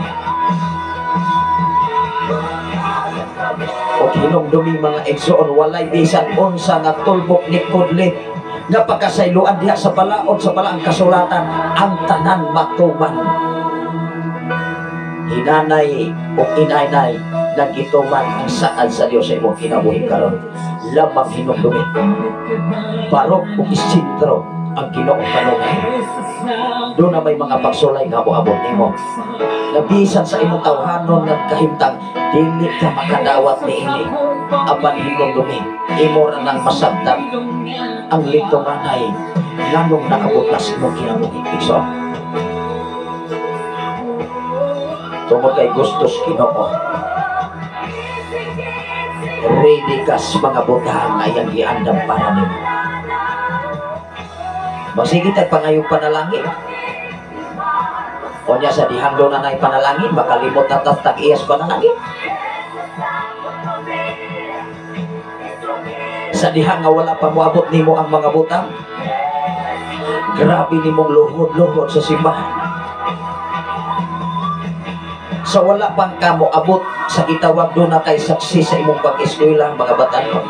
Speaker 4: Og hinumdumi mga igsoon, walay bisan unsa nga tulbok ni kudlit nga pagkasayloan diha sa balaod sa balaang kasulatan, ang tanan matuman. Hinanay o inaynay nagituman ang saad sa Dios sa imong kinabuhi karon. Lamang hinumdumi, barog ug isintro ang Ginoo kanunay. Doon na may mga pagsulay nga moabot nimo. Nabisan sa imong tawhanon nga kahimtang, dili ka makadawat niini. Apan hinumdumi, imo ra nang masabtan ang litunganay nganong naabot na sa imong kinabuhi. Igsoon, tungod kay gustos Ginoo, ready ka sa mga butang nga iyang giandam para nimo. Magsige tag pangayong panalangin. O niya sa dihang doon na na'y panalangin, makalimot na tag iyas panalangin. Sa dihang nga wala pa moabot nimo ang mga butang, grabe nimong luhod-luhod sa simbahan. Sa wala pang kamo abot sa gitawag doon na kay saksi sa imong pag-eskwela, mga batanon,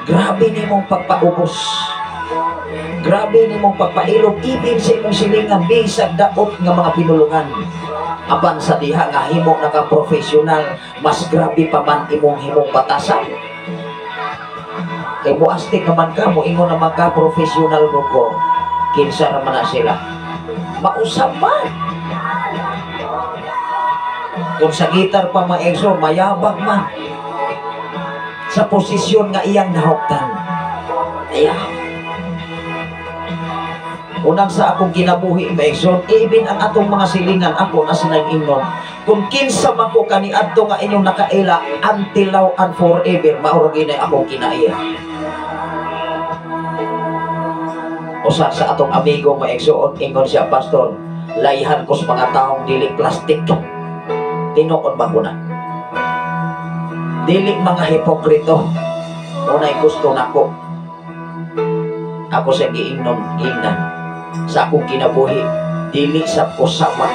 Speaker 4: grabe nimong pagpaubos, grabe nimong pagpailog, ibig sa imong silingan, bisag daot nga mga pinulungan. Apan sa diha nga himo na ka profesional, mas grabe pa man imong himong batasan. Kay muastik naman ka, moingon naman ka, profesional mo ko, kinsa naman na sila, mausap man. Kung sa gitar pa maexo, mayabang man sa posisyon nga iyang nahoktan. Ayaw. Unang sa akong kinabuhi, maexo, even ang atong mga silingan, ako na sinay ingnon, kung kinsa man ko kaniadto nga inyong nakaila, until now and forever, maura ginay akong kinaiya. Usa sa atong amigo maexo, ingon siya, pastor, Layhan ko sa mga taong dili plastic. Tinuod ba ko na? Dili mga hipokrito. Unay gusto nako. Ako sa giingnon, ingnan sa akong kinabuhi, dili sa ko sama.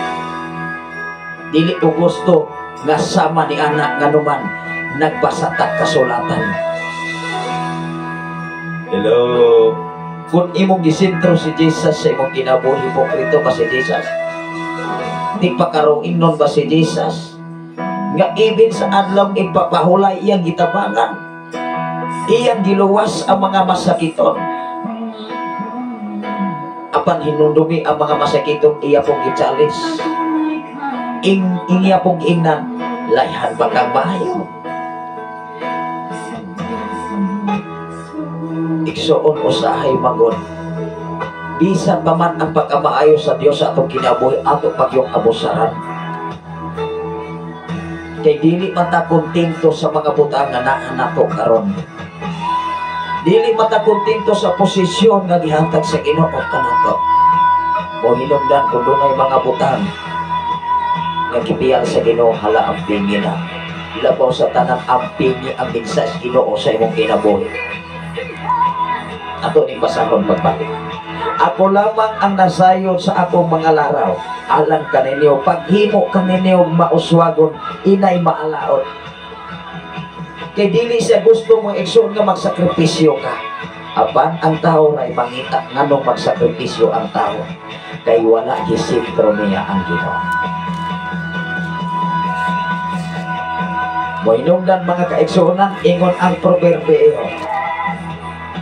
Speaker 4: Dili ko gusto nga sama ni anak nganuman nagbasa tag kasulatan. Hello. Kung imong gisentro si Jesus sa imong kinabuhi, hipokrito ba si Jesus? Di pa karong ingnon ba si Jesus nga ibin sa adlaw ipapahulay iyang gitabangan, iyang giluwas ang mga masakiton, apan hinundumi ang mga masakiton, iya pong gi-challenge, ing iya pong ingnan, layhan ba kang maayo? Igsoon, usahay magon, bisan pa man ang pagkamaayo sa Dios sa atong kinabuhi, ato pagyong abusaran, kay dili man ta kontento sa mga butang nga naa nato karon. Dili man ta kontento sa posisyon nga gihatag sa Ginoo kanato. O hinungdan kung dunay mga butang nga gibiyal sa Ginoo, hala ang pingi na. Labaw sa tanan, ang pingi ang mensahe sa Ginoo sa imong kinabuhi. Ato ning basahon pagbalik. Ako lamang ang nasayod sa akong mga laraw. Alang kaninyo, paghimo kaninyo mauswagon, inay maalaot. Kay dili siya gusto mong igsoon nga magsakripisyo ka. Apan ang tao ray mangita nganong magsakripisyo ang tao. Kay wala gisentro niya ang Ginoo. Mohinungdan mga kaigsuonan, ingon ang proverbio.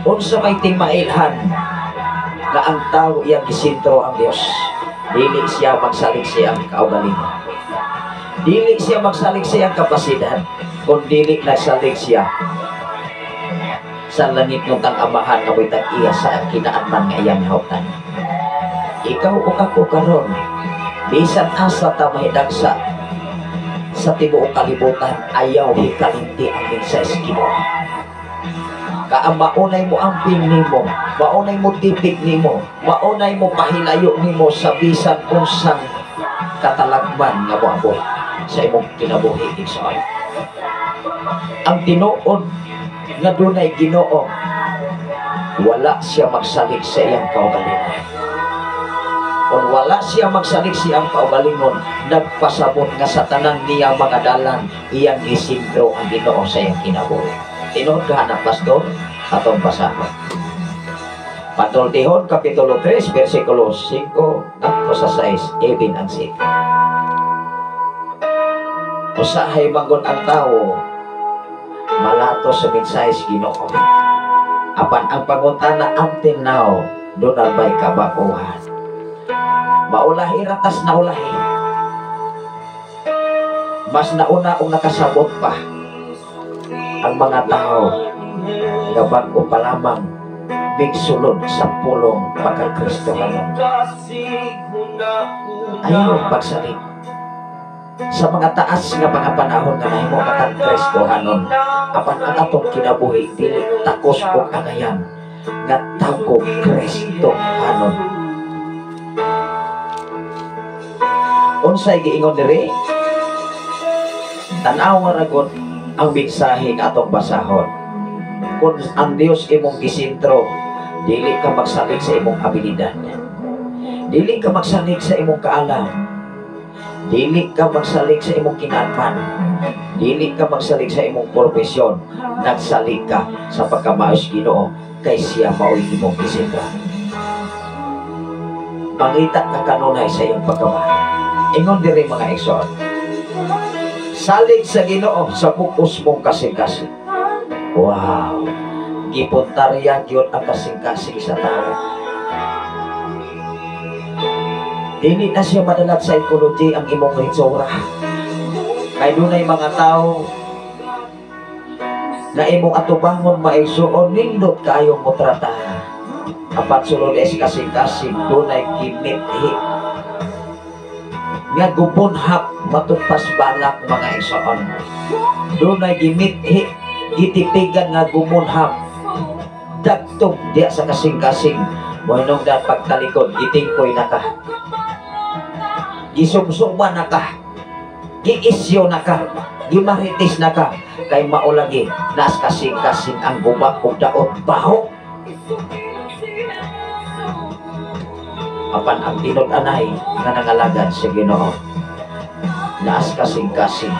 Speaker 4: Unsa may timailhan nga ang tao iyang gisentro ang Dios, dili siya magsalig siyang kaugalingon. Dili siya magsalig siyang kapasidad, kun dili nagsalig siya sa langit ng tang-amahan nga mo'y tag-iya sa kinaanman nga iyang hawtan. Ikaw o ako karon, bisan asa ta mahidagsa sa tibuok kalibutan, ayaw hikalinti ang mensahe sa Ginoo. Kaamaunay mo amping nimo, maunay mo tipik nimo, maunay mo pahilayo nimo sa bisan unsang katalagman nga moabot sa imong kinabuhi, igsoon. Ang tinuod nga dunay Ginoo, wala siya magsalig sa iyang kaugalingon. Kung wala siya magsalig sa iyang kaugalingon, nagpasabot nga sa tanan niya mga dalan, iyang gisintro ang Ginoo sa iyang kinabuhi. Tinuod ka na, pastor, atong basahon. Patultihon, Kapitulo 3, versikulo 5 ngadto sa 6, even ang 7. Usahay mangon ang tao, malato sa mensahe sa Ginoo. Apan ang pangutana until now, doon ba'y kabaguhan? Maulahi ratas na ulahi. Mas nauna o nakasabot pa ang mga tao nga bago pa lamang bigsulod sa pulong pagka-Kristohanon. Ayaw pagsalig sa mga taas nga mga panahon nga nahimo katang Kristohanon, apan ang atong kinabuhi dili takos og angayan nga tago Kristohanon. Unsay giingon diri? Tan-awa ra gud ang mensahe nga atong basahon. Kung ang Dios imong gisentro, dili ka magsalig sa imong abilidad, dili ka magsalig sa imong kaalam, dili ka magsalig sa imong kinatman, dili ka magsalig sa imong profesyon. Nagsalig ka sa pagkamaos Ginoo, kay siya mao'y imong gisentro. Pangita ka kanunay sa iyong pagkamahal. Ingon diri mga igsoon, salig sa Ginoo sa bukos mong kasing-kasing. Wow, gipuntarya gyud ang kasing-kasing sa tao. Dili na siya madalag psychology ang imong hitsura. Kay dunay mga tao na imong atubangon maigsuon, nindot kaayo mo tratahan. Apat sulod es kasing-kasing, dunay kimithi nga gubunhap matugpas balak mga igsoon. Dunay gimithi, gitipigan nga gumunhap dagtog diya sa kasing-kasing. Mohinungdan pagtalikod, gitingkoy na ka. Gisumsuma na ka, giisyo na ka, gimaritis na ka, kay maulagi nas kasing-kasing ang guba ug daot baho. Apan ang tinud-anay nga nangalagad sa Ginoo, naas kasing-kasing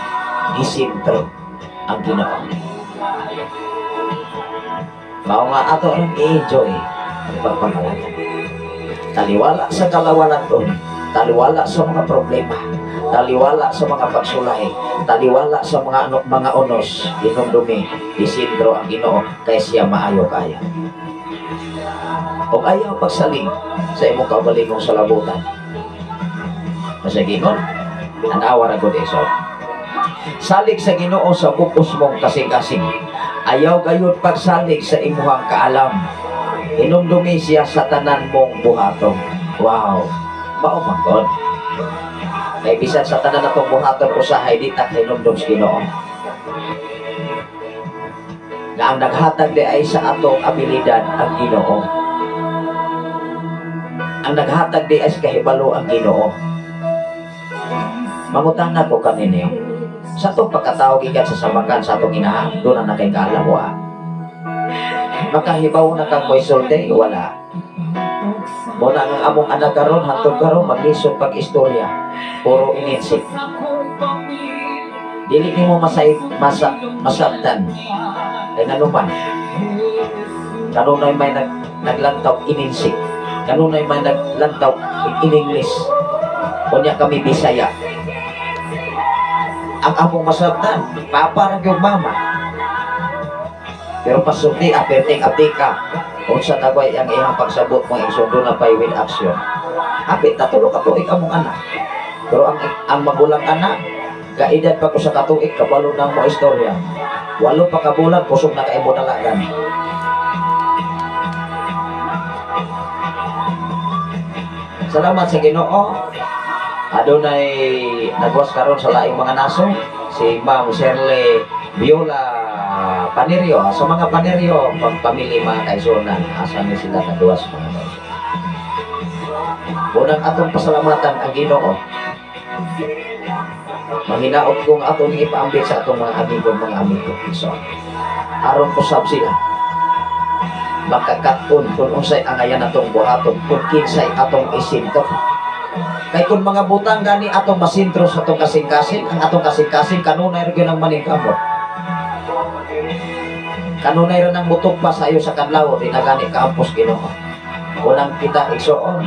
Speaker 4: gisintro ang Ginoo. Mao nga ato ang i-enjoy ang pagpangalagad. Taliwala sa kalawalan doon, taliwala sa mga problema, taliwala sa mga pagsulay, taliwala sa mga mga unos, hinumdumi, isintro ang Ginoo kay siya maayo kaya. Og ayaw pagsalig sa imong kaugalingong salabutan. Masagingon, anawa ra gud iso. Salig sa Ginoo sa bukos mong kasing-kasing. Ayaw gayud pagsalig sa imuhang kaalam. Hinumdumi siya sa tanan mong buhaton. Wow, mao man gud. Kay bisan sa tanan natong buhaton usahay di ta hinumdum sa Ginoo. Na ang naghatag di ay sa atong abilidad ang Ginoo. Ang naghatag di ay sa kahibalo ang Ginoo. Mangutana ko kaninyo, sa atong pagkatao gikan sa samakan sa atong inahan, doon na kay kaalam wa. Makahibaw na kang moisulti, wala. Muna ang among anak karon hantod karon maglisod pag-istorya, puro ininsik. Dili nimo masabtan. Kay nganuman, kanunay may naglantaw ininsik, kanunay may naglantaw in English. Unya kami Bisaya. Ang among masabtan, papa ra gyud mama. Pero pasulti aperting aptika. Unsa tagway ang iyang pagsabot mo igsoon na pay with action. Hapit na tulo ka tuig among anak. Pero ang magulang anak, kaedad pa ko sa katuig kabalo nang mo istorya. 8 pa ka bulan kusog na kaimo dalagan. Salamat sa Ginoo. Adunay nagwas karon sa laing mga naso si Ma'am Shirley Viola Panerio. Sa mga Panerio, pagpamili mga kaigsuonan, asa ni sila nagwas mga kaigsuonan. Unang atong pasalamatan ang Ginoo. Manghinaot kong atong ipaambit sa atong mga amigo, mga amigo. So, aron usab sila makakaton kung unsay angayan atong buhaton, kung kinsay atong isinto. Kay kung mga butang gani atong masintro sa atong kasing-kasing, ang atong kasing-kasing kanunay ra gyud ang maningkamot. Kanunay ra nang mutok pa sa iyo sa kadlaw, di na gani kaampos Ginoo. Unang kita igsoon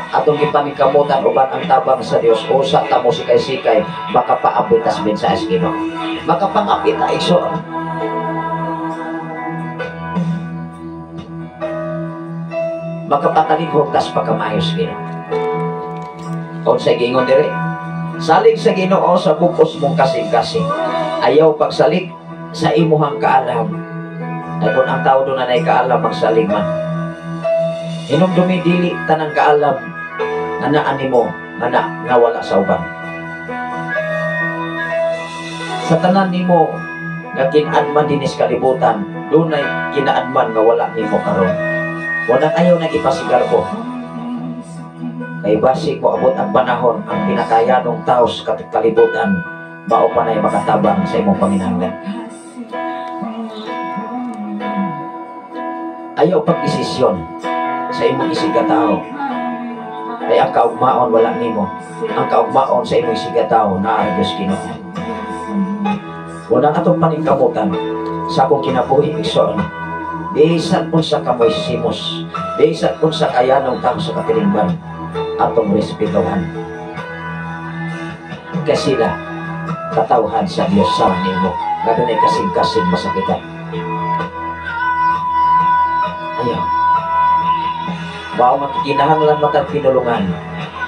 Speaker 4: atong gipaningkamutan uban ang tabang sa Dios, usa ta mo sikay-sikay makapaabot tas mensahe sa Ginoo. Makapangapit ta igsoon. Makapatalihok tas pagkamayos Ginoo. Unsay giingon diri? Salig sa Ginoo sa bukos mong kasing-kasing. Ayaw pagsalig sa imuhang kaalam. Ay kung ang tao doon na kaalam, magsalig man. Hinumdumi dili tanang kaalam nga naa nimo, nga na nga wala sa uban. Sa tanan nimo nga kinaadman dinis kalibutan, dunay kinaadman nga wala nimo karon. Unang ayaw nang ipasigarbo. Kay basig mo abot ang panahon, ang pinakayanong tao sa kalibutan, mao pa na'y makatabang sa imong panginahanglan. Ayaw pagdesisyon sa imong isigatao. Kay ang kaugmaon wala nimo. Ang kaugmaon sa imong isigatao naa Dios Ginoo. Unang atong paningkamutan sa akong kinabuhi igsoon, bisan unsa kamoy simos, bisan unsa kayanong tao sa katilingban, atong respetuhan. Kay sila katawhan sa Dios sa nimo, nga dunay kasing-kasing masakitan. Ayaw. Mao man kinahanglan matag pinulungan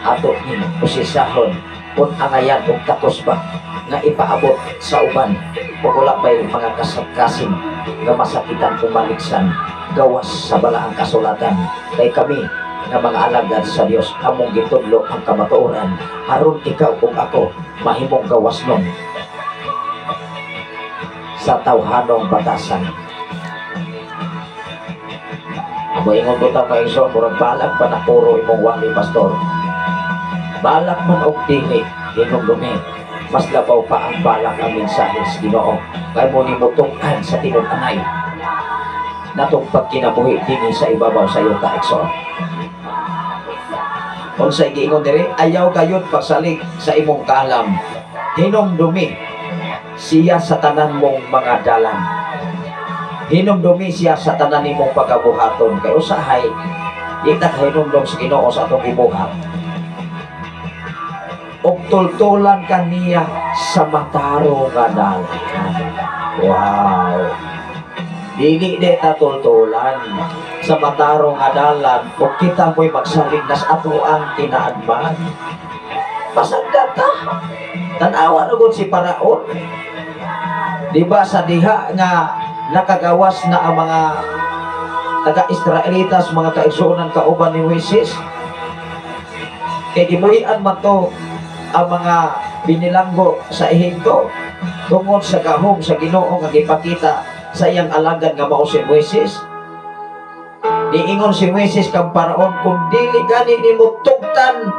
Speaker 4: ato ning usisahon kung angayan og takos ba nga ipaabot sa uban ug wala pay mga kasing nga masakitan kumaligsan gawas sa balaang kasulatan. Kay kami nga mga alagad sa Dios among gitudlo ang kamatuoran aron ikaw ug ako mahimong gawas nun sa tawhanong batasan. Moingon ko ta mga igsoon, murag balag pa na puro imong wali, pastor. Balak man og dili, hinumdumi, mas labaw pa ang balak ang mensahe sa Ginoo kay mo nimo tuk-an sa tinud-anay natong pagkinabuhi dinhi sa ibabaw sa yuta, igsoon. Unsay giingon diri? Ayaw gayud pagsalig sa imong kaalam. Hinumdumi siya sa tanan mong mga dalan. Hinumdumi siya sa tanan nimong pagabuhaton, kay usahay di ta kahinumdum sa Ginoo sa atong gibuhat. Ug tultulan kaniya sa matarong nga dalan. Wow. Dili di ta tultulan sa matarong nga dalan ug kita mo'y magsalig nas ato ang kinaadman. Pasagdat ta. Tanawa na gud si Paraon. Di ba sa diha nga nakagawas na ang mga taga-Israelitas, mga kaigsuonan, kauban ni Moises? Kay gibuhian man to ang mga binilanggo sa Ehipto tungod sa gahom sa Ginoo nga gipakita sa iyang alagad nga mao si Moises. Niingon si Moises kang Paraon, "Kung dili gani nimo tugtan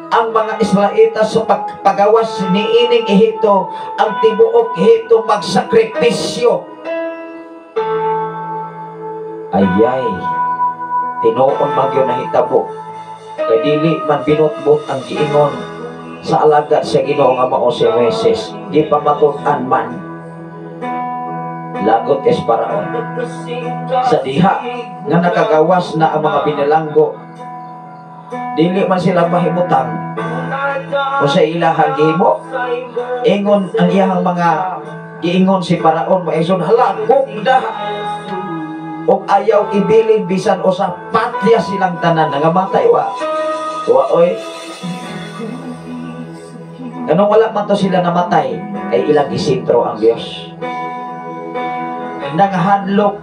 Speaker 4: ang mga Israelita sa pagpagawas niining Ehipto, ang tibuok Ehipto magsakripisyo." Ayay, tinuon man gyud nahitabo. Kay dili man binutbut ang giingon sa alagad sa Ginoo nga mao si Moises. Gipamatud-an man. Lagot is Paraon. Sa diha nga nakagawas na ang mga binilanggo, dili man sila mahimutang kung sa ilahang gihimo. Ingon ang iyahang mga giingon si Paraon, maison, "Hala, gugda og ayaw ibilin bisan usa, patya silang tanan." Nangamatay wa? Wa oy. Ganong wala man to sila namatay? Kay ilang gisentro ang Dios. Nangahadlok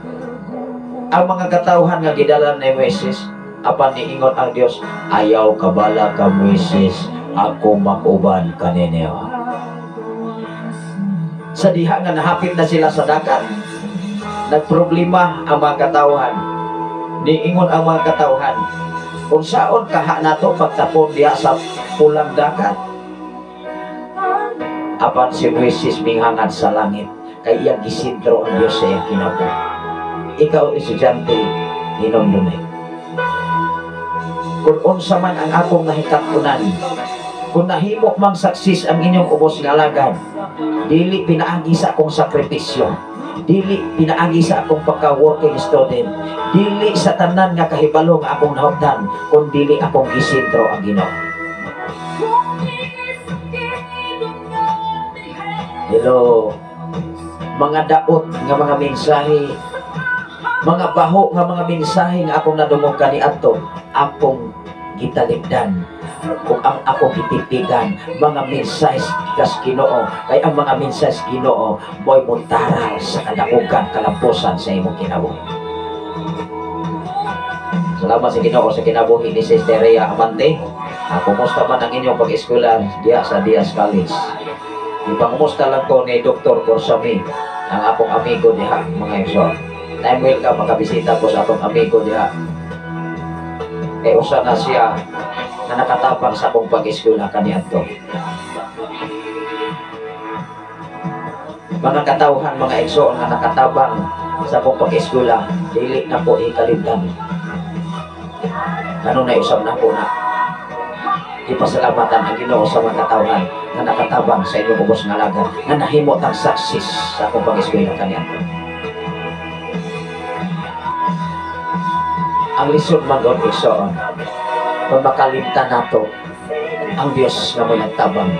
Speaker 4: ang mga katawhan nga gidala ni Moises, apan niingon ang Dios, "Ayaw kabala ka, Moises, ako mag-uban kaninyo." Sa diha nga nahapit na sila sa dagat, nagproblema ang mga katawhan. Niingon ang mga katawhan, "Unsaon kaha nato pagtapon diha sa Pulang Dagat?" Apan si Moises mihangad sa langit kay iyang gisentro ang Dios sa iyang kinabuhi. Ikaw, estudyante, hinumdumi. Kung unsa man ang akong nahikat-unan, kung nahimo mang success ang inyong ubos nga alagad, dili pinaagi sa akong sakripisyo, dili pinaagi sa akong pagka-working student, dili sa tanan nga kahibalo nga akong nahuptan, kun dili akong gisentro ang Ginoo. Hello, mga daot nga mga mensahe, mga baho nga mga mensahe nga akong nadungog kaniadto, akong gitalipdan kung ang akong gitipigan mga mensahe kas Ginoo, kay ang mga mensahe Ginoo mo'y muntaral sa kadaugan kalampusan sa imong kinabuhi. Salamat sa Ginoo sa kinabuhi ni Sister Rhea Amante. Kumusta man ang inyong pag-eskwela diha sa Diaz College? Ipangumusta lang ko ni Dr. Corsami, ang akong amigo diha, mga igsoon. Time welcome makabisita ko sa akong amigo diha. Kay usa na siya na nakatabang sa akong pag-eskwela kaniadto. Mga katawhan, mga igsoon nga nakatabang sa akong pag-eskwela, dili na po ikalimtan. Kanunay usab na po na ipasalamatan ang Ginoo sa mga katawhan nga nakatabang sa inyong ubos nga alagad nga nahimo tang success sa akong pag-eskwela kaniadto. Ang lisod man gud, igsoon, kung makalimtan nato ang Dios nga mo'y nagtabang.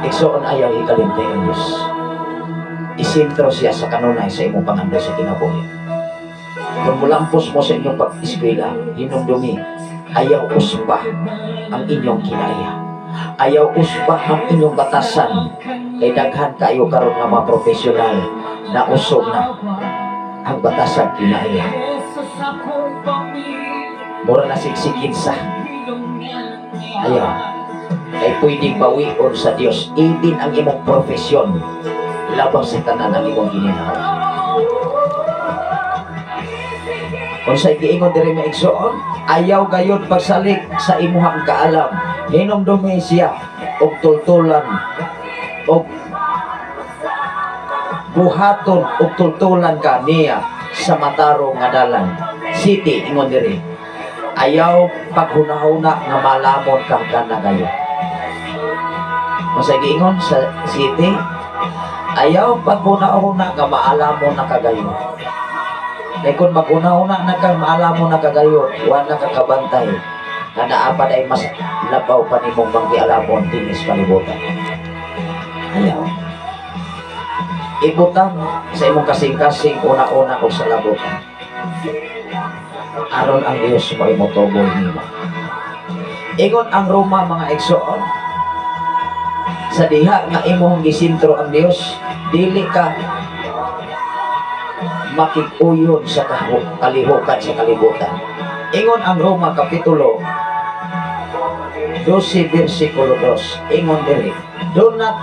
Speaker 4: Igsoon, ayaw ikalimtay ang Dios. Isentro siya sa kanunay sa imong pangandoy sa kinabuhi. Kung mulampos mo sa inyong pag-eskwela, hinumdumi, ayaw usba ang inyong kinaya. Ayaw usba ang inyong batasan. Kay daghan kayo karon nga mga profesional na usog na ang batasan kinaya. Mura na siksikin sa. Ayaw. Kay pwedeng bawion sa Dios ibin ang imong profesyon labaw sa tanan ang imong gininahon. Kung sa giingon diri maigsoon, Ayaw gayud pagsalig sa imuhang kaalam. Hinumdumi siya og tultulan og buhaton og tultulan ka niya sa matarong nga dalan. 7, ingon diri. Ayaw paghunahuna nga malamon ka gana gayo. Masay giingon sa 7, ayaw paghunahuna nga maalamon na kagayo. Kay kung maghunahuna na kang maalamon na kagayo, wala ka kabantay nga naa pa ay mas labaw pa nimong manggialamon dinhi sa kalibutan. Ayaw. Ibutang sa imong kasing-kasing una-una og sa labutan. Aron ang Dios mo imo tubol nimo. Ingon ang Roma, mga igsoon, sa diha nga imong gisintro ang Dios, dili ka makig-uyon sa kalihukan sa kalibutan. Ingon ang Roma kapitulo 12 versikulo 2. Ingon diri, "Do not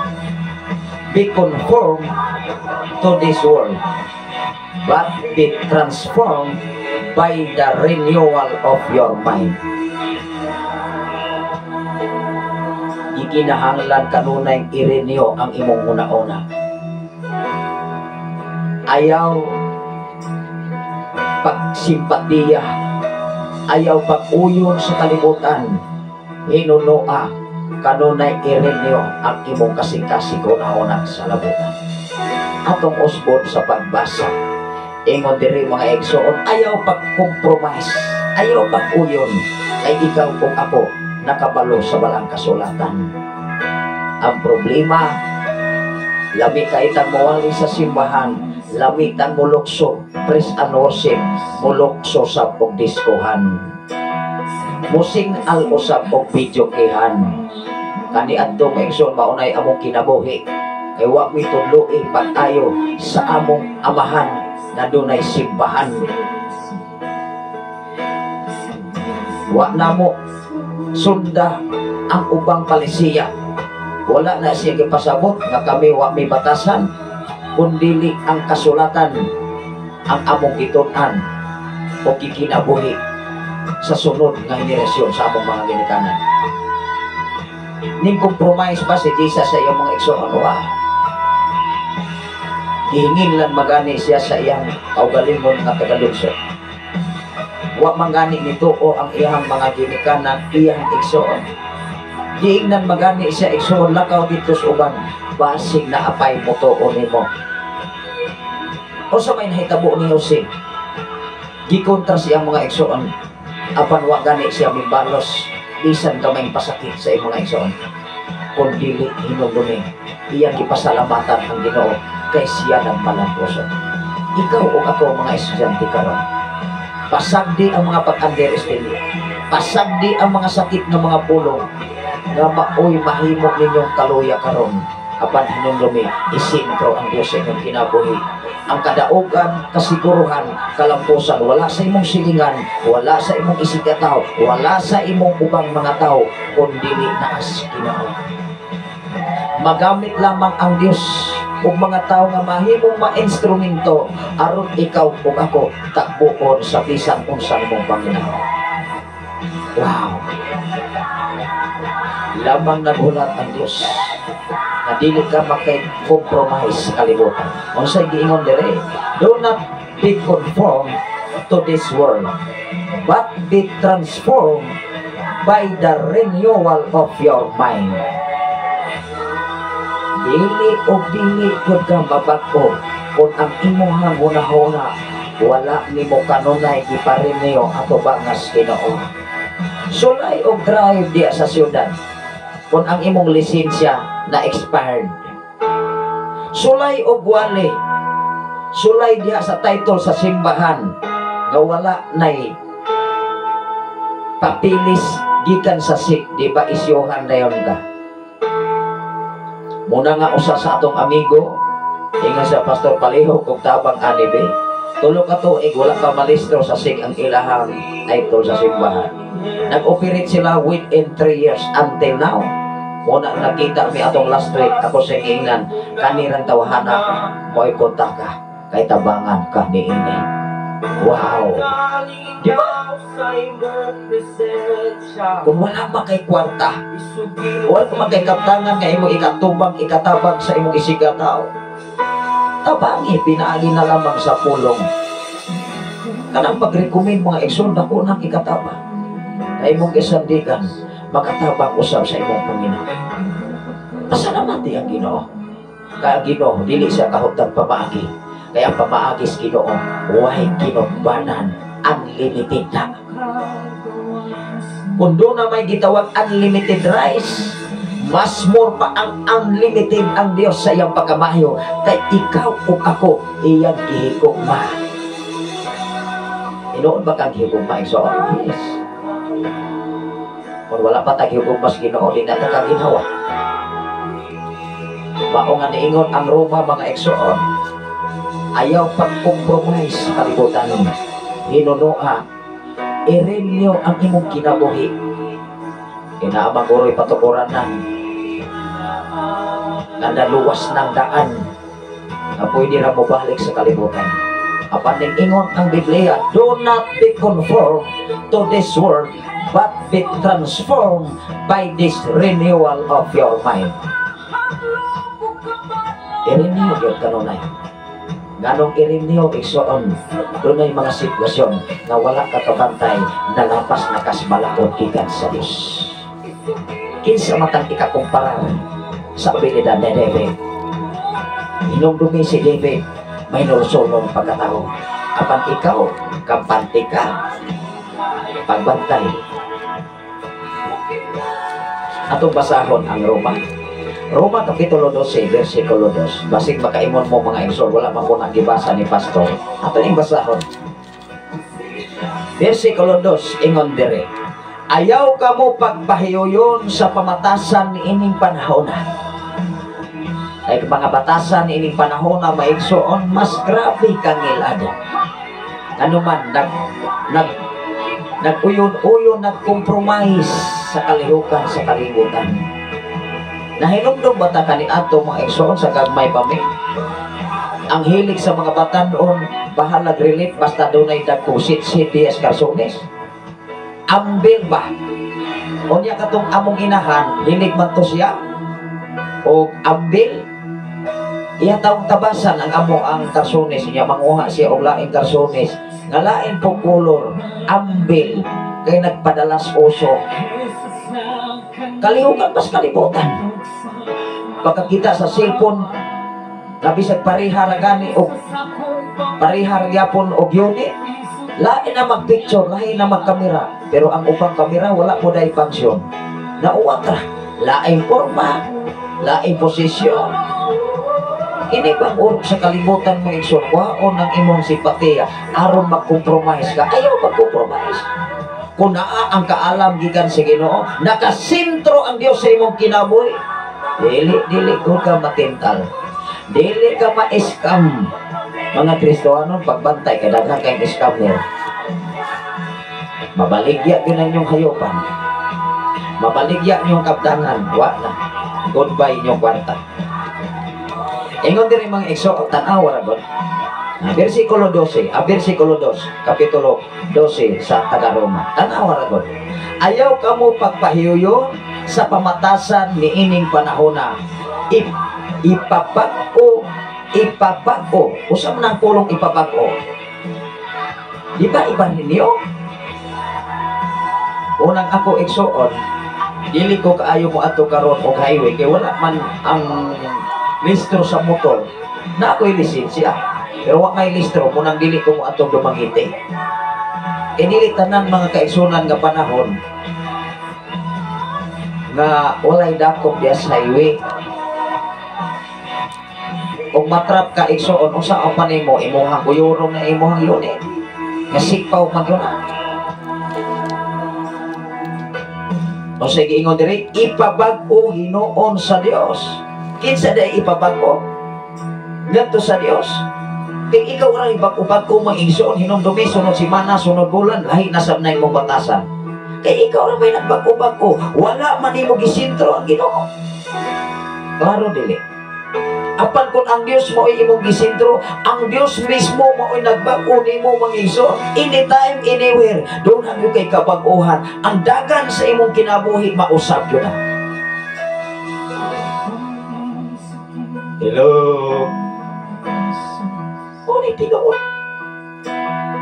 Speaker 4: be conformed to this world, but be transformed by the renewal of your mind." Ikinahanglan kanunay i-renew ang imong una-una. Ayaw pagsimpatiya, ayaw pag-uyon sa kalibutan, hinunoa kanunay i-renew ang imong kasing-kasing una-una sa labutan. Atong usbon sa pagbasa. Ingon diri, mga igsoon, ayaw pag-compromise, ayaw pag-uyon, kay ikaw ug ako nakabalo sa balang kasulatan. Ang problema, lami kaitang mawali sa simbahan, lami tang mulukso, praise and worship, mulukso sa pugdiskohan. Musing al usab og videokehan. Kani adto, mga igsoon, maunay among kinabuhi. Kay wa mi tudloi pag-ayo sa among amahan na dunay simbahan. Wa namo sunda ang ubang palisiya. Wala na siya gipasabot nga kami wa mi batasan kun dili ang kasulatan ang among gitun-an o kikinabuhi sa sunod nga henerasyon sa among mga ginikanan. Ning compromise ba si Jesus sa iyang mga igsoon? Wa. Gihingin lang magani siya sa iyang kaugalingon nga tagalungsod. Wa man gani nituo ang iyang mga ginikanan, iyang igsoon. Giingnan magani siya, igsoon, lakaw dito sa uban, basig na apay mo tuo nimo. Unsa may nahitabo ni Jose? Gikontra siyang mga igsoon, apan wa gani siya mibalos bisan gamay pasakit sa iyang mga igsoon. Kung dili hinumdumi, iyang gipasalamatan ang Ginoo kay siya nagmalampuson. Ikaw o ako, mga estudyante karon, pasagdi ang mga pag-underestimate, pasagdi ang mga sakit ng mga pulong nga maoy mahimo ninyong kaluya karon. Apan hinumdumi, isintro ang Dios sa inyong kinabuhi. Ang kadaugan, kasiguruhan, kalampusan, wala sa imong silingan, wala sa imong isigataw, wala sa imong ubang mga tao, kun dili naas Ginoo. Magamit lamang ang Dios ug mga tao nga mahimong ma-instrumento aron ikaw ug ako takbuon sa bisan unsa nimong Panginoon. Wow! Lamang naghulat ang Dios na dili ka makay-compromise sa kalibutan. Unsay giingon dire? "Do not be conformed to this world, but be transformed by the renewal of your mind." Dili o dili gud ka mabag-o kung ang imong hunahuna wala nimo kanunay giparenew ato bangas Ginoo. Sulay og drive diya sa siyudad kung ang imong lisensya na expired. Sulay og wali, sulay diha sa title sa simbahan nga wala nay papilis gikan sa SEC, di ba isyuhan dayon ka? Muna nga usa sa atong amigo, ingon sa Pastor, palihog kog tabang ani be. 3 ka tuig wala pa malistro sa SEC ang ilahang title sa simbahan. Nag-operate sila within 3 years until now. Muna nakita mi atong last week, ako sa ingnan, kanirang tawhana, mo'y kontak ka, kay tabangan ka ni ini. Wow. Di ba? Kung wala man kay kwarta, wala man kay kaptangan nga imong ikatubang, ikatabang sa imong isigatao. Tabangi, pinaagi na lamang sa pulong. Kanang pag-recommend, mga igsoon, dako nang ikatabang. Nga imong isandigan, makatabang usab sa imong Panginoon. Pasalamati ang Ginoo. Kaya Ginoo, dili siya kahutang pamaagi. Kaya ang pamaagi sa Ginoo, way kinugbanan, unlimited na. Kung doon na may gitawag unlimited rice, mas more pa ang unlimited ang Dios sa iyang pagkamayo. Kay ikaw ug ako, iyang gihigugma. Tinuod ba kang gihigugma, igsoon? Yes. Kung wala pa tag higugma sa Ginoo, di na ta kaginhawa. Mao nga niingon ang Roma, mga igsoon, ayaw pag-compromise sa kalibutan. Hinunoa, i-renew ang imong kinabuhi. Inaamang guro'y patukuran na nga naluwas ng daan na pwede ra mo balik sa kalibutan. Apan ning ingon ang Biblia, "Do not be conformed to this world, but be transformed by this renewal of your mind." I-renew gyud kanunay. Nganong i-renew, igsoon? Dunay mga sitwasyon nga wala ka kabantay, nalapas na kas balakod gikan sa Dios. Kinsa man tang ikakumparar sa abilidad ni David? Hinumdumi si David, may nursulong pagkatao. Apan ikaw, kampante ka, pagbantay. Atong basahon ang Roma. Roma Kapitulo 12, versikulo 2. Basig makaingon mo, mga igsoon, wala man ko gibasa ni Pastor. Ato ning basahon. Versikulo 2, ingon dire: "Ayaw kamo pagpahiuyon sa pamatasan ni ining panahon." Ay mga batasan ni ining panahon na, maigsoon, mas grabe kang ngilad. Ano man, nag, nag, nag-uyon-uyon, nag-compromise sa kalihukan sa kalibutan. Nahinumdum ba ta kani ato, mga igsoon, sa gagmay pa mi? Ang hilig sa mga batanon, bahalag relief basta dunay dagko sit dias karsones. Ambil ba? Unya katong among inahan, hilig man to siya. O ambil, iya taong tabasan ang amo ang karsones niya, manguha siya og laing karsones nga lain po kolor, ambil, kay nagpadalas uso. Kalihukan mas kalibutan. Pagkakita sa cellphone na bisag pareha ra gani og pareha ra gyapon og unit, lain na mag-picture, lain na mag-kamera, pero ang ubang kamera wala po dai function. Nauwat ra, laing forma, laing posisyon. Ini bang urok sa kalibutan mo, igsoon, waon ang imong simpatiya aron mag-compromise ka? Ayaw mag-compromise. Kung naa ang kaalam gikan sa Ginoo, nakasentro ang Dios sa imong kinabuhi, dili dili ko ka matintal. Dili ka ma-scam. Mga Kristohanon, pagbantay kay daghan kayong scammer. Mabaligya gyud ang inyong hayupan. Mabaligya inyong kaptangan, wa na. Goodbye inyong kwarta. Ingon diri, mga igsoon, tan-awa ra gud. Versikulo 12, versikulo 2, kapitulo 12 sa taga-Roma. Tan-awa ra gud. "Ayaw kamo pagpahiuyon sa pamatasan ni ining panahona. Ipabag-o, ipabag-o." Usa man ang pulong ipabag-o? Di ba iba ninyo? Unang ako, igsoon, dili ko kaayo mo ato karon og highway kay wala man ang listro sa motor. Na ako'y lisensya. Pero wa may listro, munang dili ko mo atong Dumaguete. E dili tanan, mga kaigsunan, nga panahon nga walay dakop diya sa highway. Kung matrap ka, igsoon, unsa ang panimo? Imuhang kuyurong na imuhang unit. Nga sikpaw man yun ah. O sige, ingon diri, ipabag-o hinuon sa Dios. Kinsa day ipabag-o? Ngadto sa Dios. Kay ikaw ra ibag-ubag-o mo, igsoon, hinumdumi sunod simana, sunod bulan, lahi na sab na imong batasan. Kay ikaw ra may nagbag-o-bag-o, wala man nimo gisentro ang Ginoo. Klaro dili? Apan kung ang Dios mo imong gisentro, ang Dios mismo mao'y nagbag-o nimo, mga igsoon, anytime, anywhere, duna gyud kay kabag-ohan. Ang dagan sa imong kinabuhi mausab gyud na. Hello. Ngunit tinuod.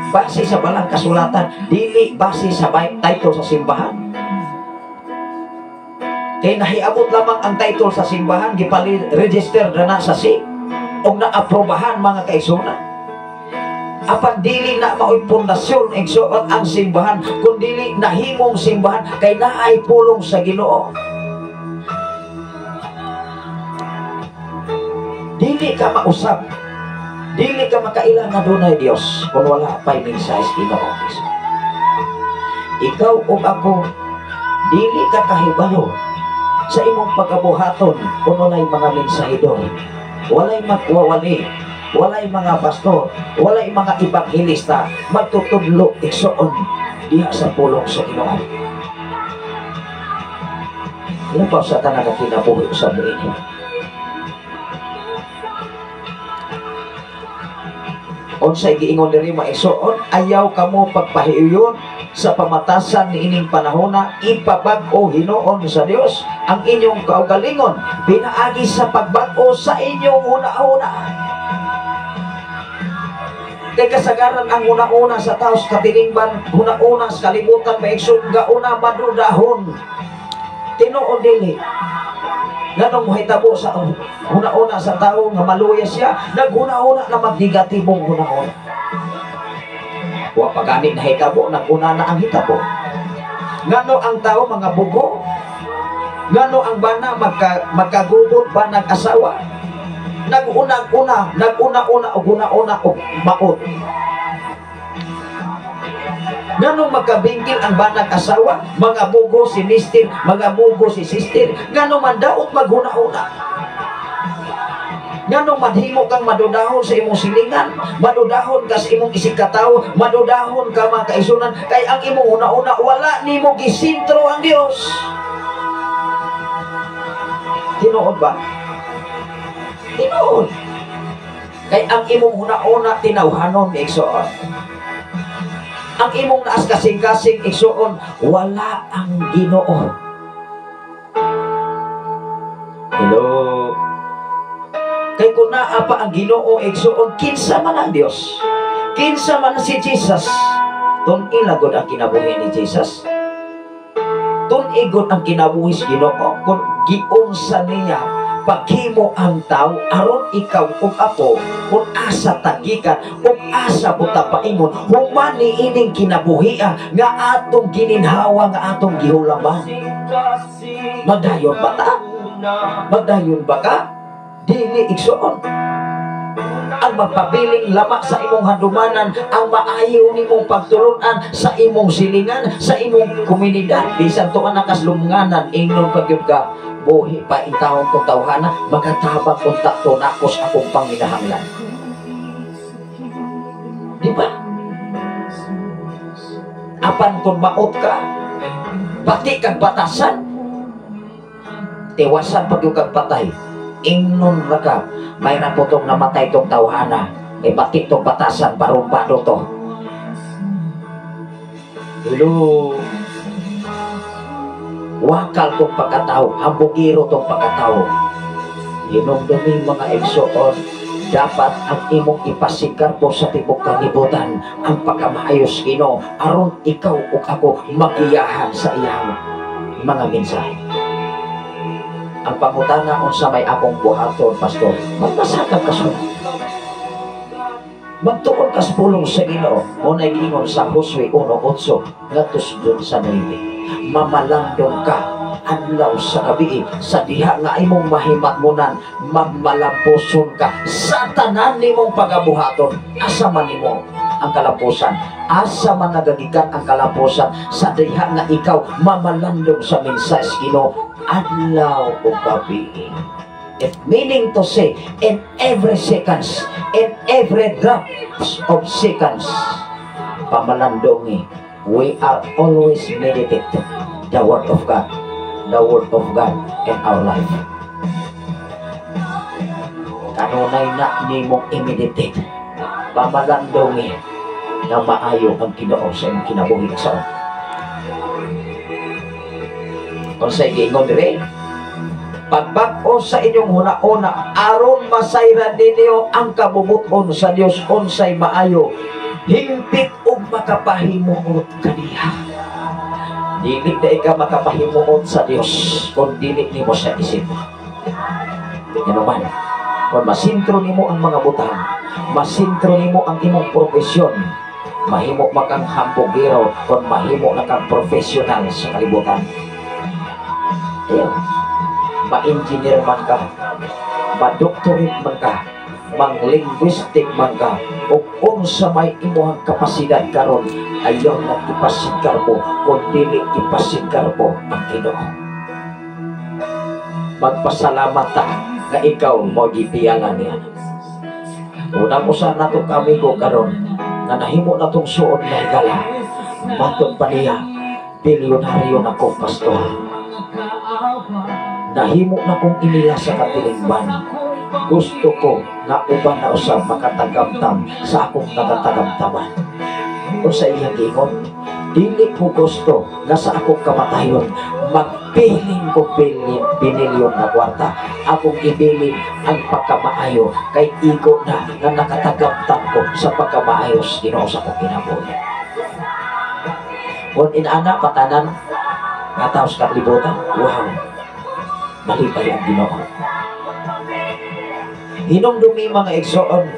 Speaker 4: Base sa balang kasulatan, dili base sa title sa simbahan. Kay nahiabot lamang ang title sa simbahan, gipali-register na na sa SIC, o naaprobahan, mga kaigsuonan. Apan dili na mao'y pundasyon, igsoon, ang simbahan, kun dili nahimong simbahan kay naay pulong sa Ginoo. Dili ka mausab, dili ka makaila nga dunay Dios kung wala pa'y mensahe sa Ginoo. Ikaw ug ako, dili ka kahibalo sa imong pagabuhaton kung walay mga mensahedor, walay magwawali, walay mga pastor, walay mga ebanghelista magtutudlo, igsoon, diha sa pulong sa Ginoo. Labaw sa tanan nga kinabuhi sa niini. Unsay giingon diri, mga igsoon? Ayaw kamo pagpahiuyon sa pamatasan niining panahona, ipabag-o hinuon sa Dios ang inyong kaugalingon pinaagi sa pagbag-o sa inyong una-una. Kay kasagaran ang una-una sa taos katilingban, una-una sa kalibutan, mga igsoon, gauna madudahon. Tinuod dili? Nganong mahitabo sa una-una sa tao nga maluya siya, naghuna-una na magnegatibong huna-una. Wa pa gani nahitabo, naguna na ang hitabo. Ngano ang tao mga bugo? Ngano ang bana magkagubot ba nag-asawa? Nag-una-una, nag-una-una og una-una og maot. Nganong magkabingkil ang banag asawa, mga bugo si mister, mga bugo si sister, nganong mandaot maghuna-una? Nganong madhimo kang madudahon sa imong silingan, madudahon ka sa imong isigkatawo, madudahon ka, mga kaisunan, kay ang imong huna-una wala nimo gisintro ang Dios. Tinuod ba? Tinuod. Kay ang imong huna-una tinawhanon, igsoon. Ang imong naas kasing-kasing, igsoon, wala ang Ginoo. Hello. Kay kung naa pa ang Ginoo, igsoon, kinsa man ang Dios, kinsa man si Jesus, tun-i gud ang kinabuhi ni Jesus. Tun-i gud ang kinabuhi sa Ginoo kung giunsa niya paghimo ang tao aron ikaw ug ako kung asa tagikan ug asa buta paingon human niining kinabuhia nga atong gininhawa, nga atong gihulaman. Magdayon ba ta? Magdayon ba ka? Dili, igsoon. Ang magpabiling lama sa imong handumanan, ang maayo nimong pagtulunan sa imong silingan, sa imong komunidad, bisan tuan ang kaslumnganan, ingnon pa gyud ka, buhi pa intawon kong tawhana, magatabang unta tunakos akong panginahanglan. Di ba? Apan kung maot ka, pati kag batasan, tiwasan pag yung kag patay, ingnon ra ka, may naputong namatay tong tawhana, may pati tong batasan, barumbado to. Hello. Wakal tong pagkatao, hambugiro tong pagkatao. Hinumdumi, mga igsoon, dapat ang imong ipasigarbo sa tibok kalibutan ang pagkamaayos Ginoo aron ikaw ug ako magiyahan sa iyang mga mensahe. Ang pangutana, unsa may akong buhaton, pastor? Magbasa ka kasunod. Magtuon ka sa pulong sa Ginoo. Unay giingon sa Josue 1:8 ngadto sa 9. Mamalandong ka adlaw sa gabi sa diha nga imong mahimatmunan, magmalampuson ka sa tanan nimong pagabuhaton. Asa man nimo ang kalampusan, asa man nagagikan ang kalampusan sa diha nga ikaw mamalandong sa mensahe sa Ginoo adlaw o gabi. It meaning to say, in every seconds, in every drops of seconds, pamalandongi, we are always meditate the Word of God, the Word of God in our life. Kanunay na nimong i-meditate, pamalandongi nga maayo ang Ginoo sa imong kinabuhi, igsoon. Unsay giingon dire? Pagbag-o sa inyong huna-huna aron masayran ninyo ang kabubut-on sa Dios, unsay maayo, hingpit ug makapahimuot kaniya. Dili na ikaw makapahimuot sa Dios kung dili nimo siya isip. Yan man, kung masintro nimo ang mga butang, masintro nimo ang imong profesyon, mahimo makang hambugero kung mahimo na kang profesional sa kalibutan. Ayaw. Ma-engineer man ka, ma-doctorate man ka, mang-linguistic man ka, o unsa may imuhang kapasidad karon, ayaw na ipasigkarbo kung dili ipasigkarbo ang Ginoo. Magpasalamat ta nga ikaw mo gipiyala niya. Unang usa nato kamigo karon nga nahimo natong suod na higala, matod pa niya, bilyonaryo na ko, pastor. Nahimo na kong inila sa katilingban. Gusto ko nga uban na usab makatagamtam sa akong nakatagamtaman. O sa iyang giingon, dili ko gusto nga sa akong kamatayon magbilin ko bilin, binilyon na kwarta. Akong ibilin ang pagkamaayo kay igo na nga nakatagamtam ko sa pagkamaayo sa Ginoo sa akong kinabuhi. Kung inana patanan nga tao sa kalibutan, wow, malipay ang Ginoo. Hinumdumi, mga igsoon,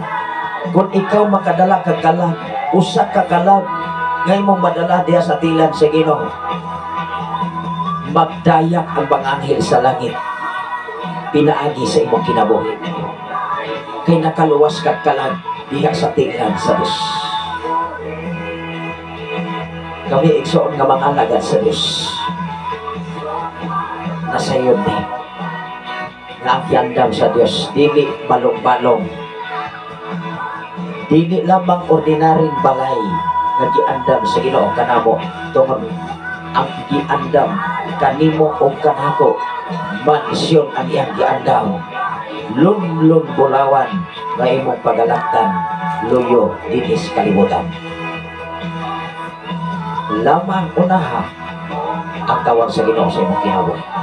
Speaker 4: kung ikaw makadala kag kalag, usa ka kalag nga imong madala diha sa tilan sa Ginoo, magdayak ang mga anghel sa langit pinaagi sa imong kinabuhi. Kay nakaluwas kag kalag diha sa tilan sa Dios. Kami, igsoon, nga mga alagad sa Dios, nasayon ni nga ang giandam sa Dios dili balong-balong, dili lamang ordinaryong balay nga giandam sa Ginoo kanamo, tungod ang giandam kanimo o kanako, mansyon ang iyang giandam, lunlun bulawan nga imong pagalaktan luyo dinhi sa kalibutan. Lamang unaha ang tawag sa Ginoo sa imong kinabuhi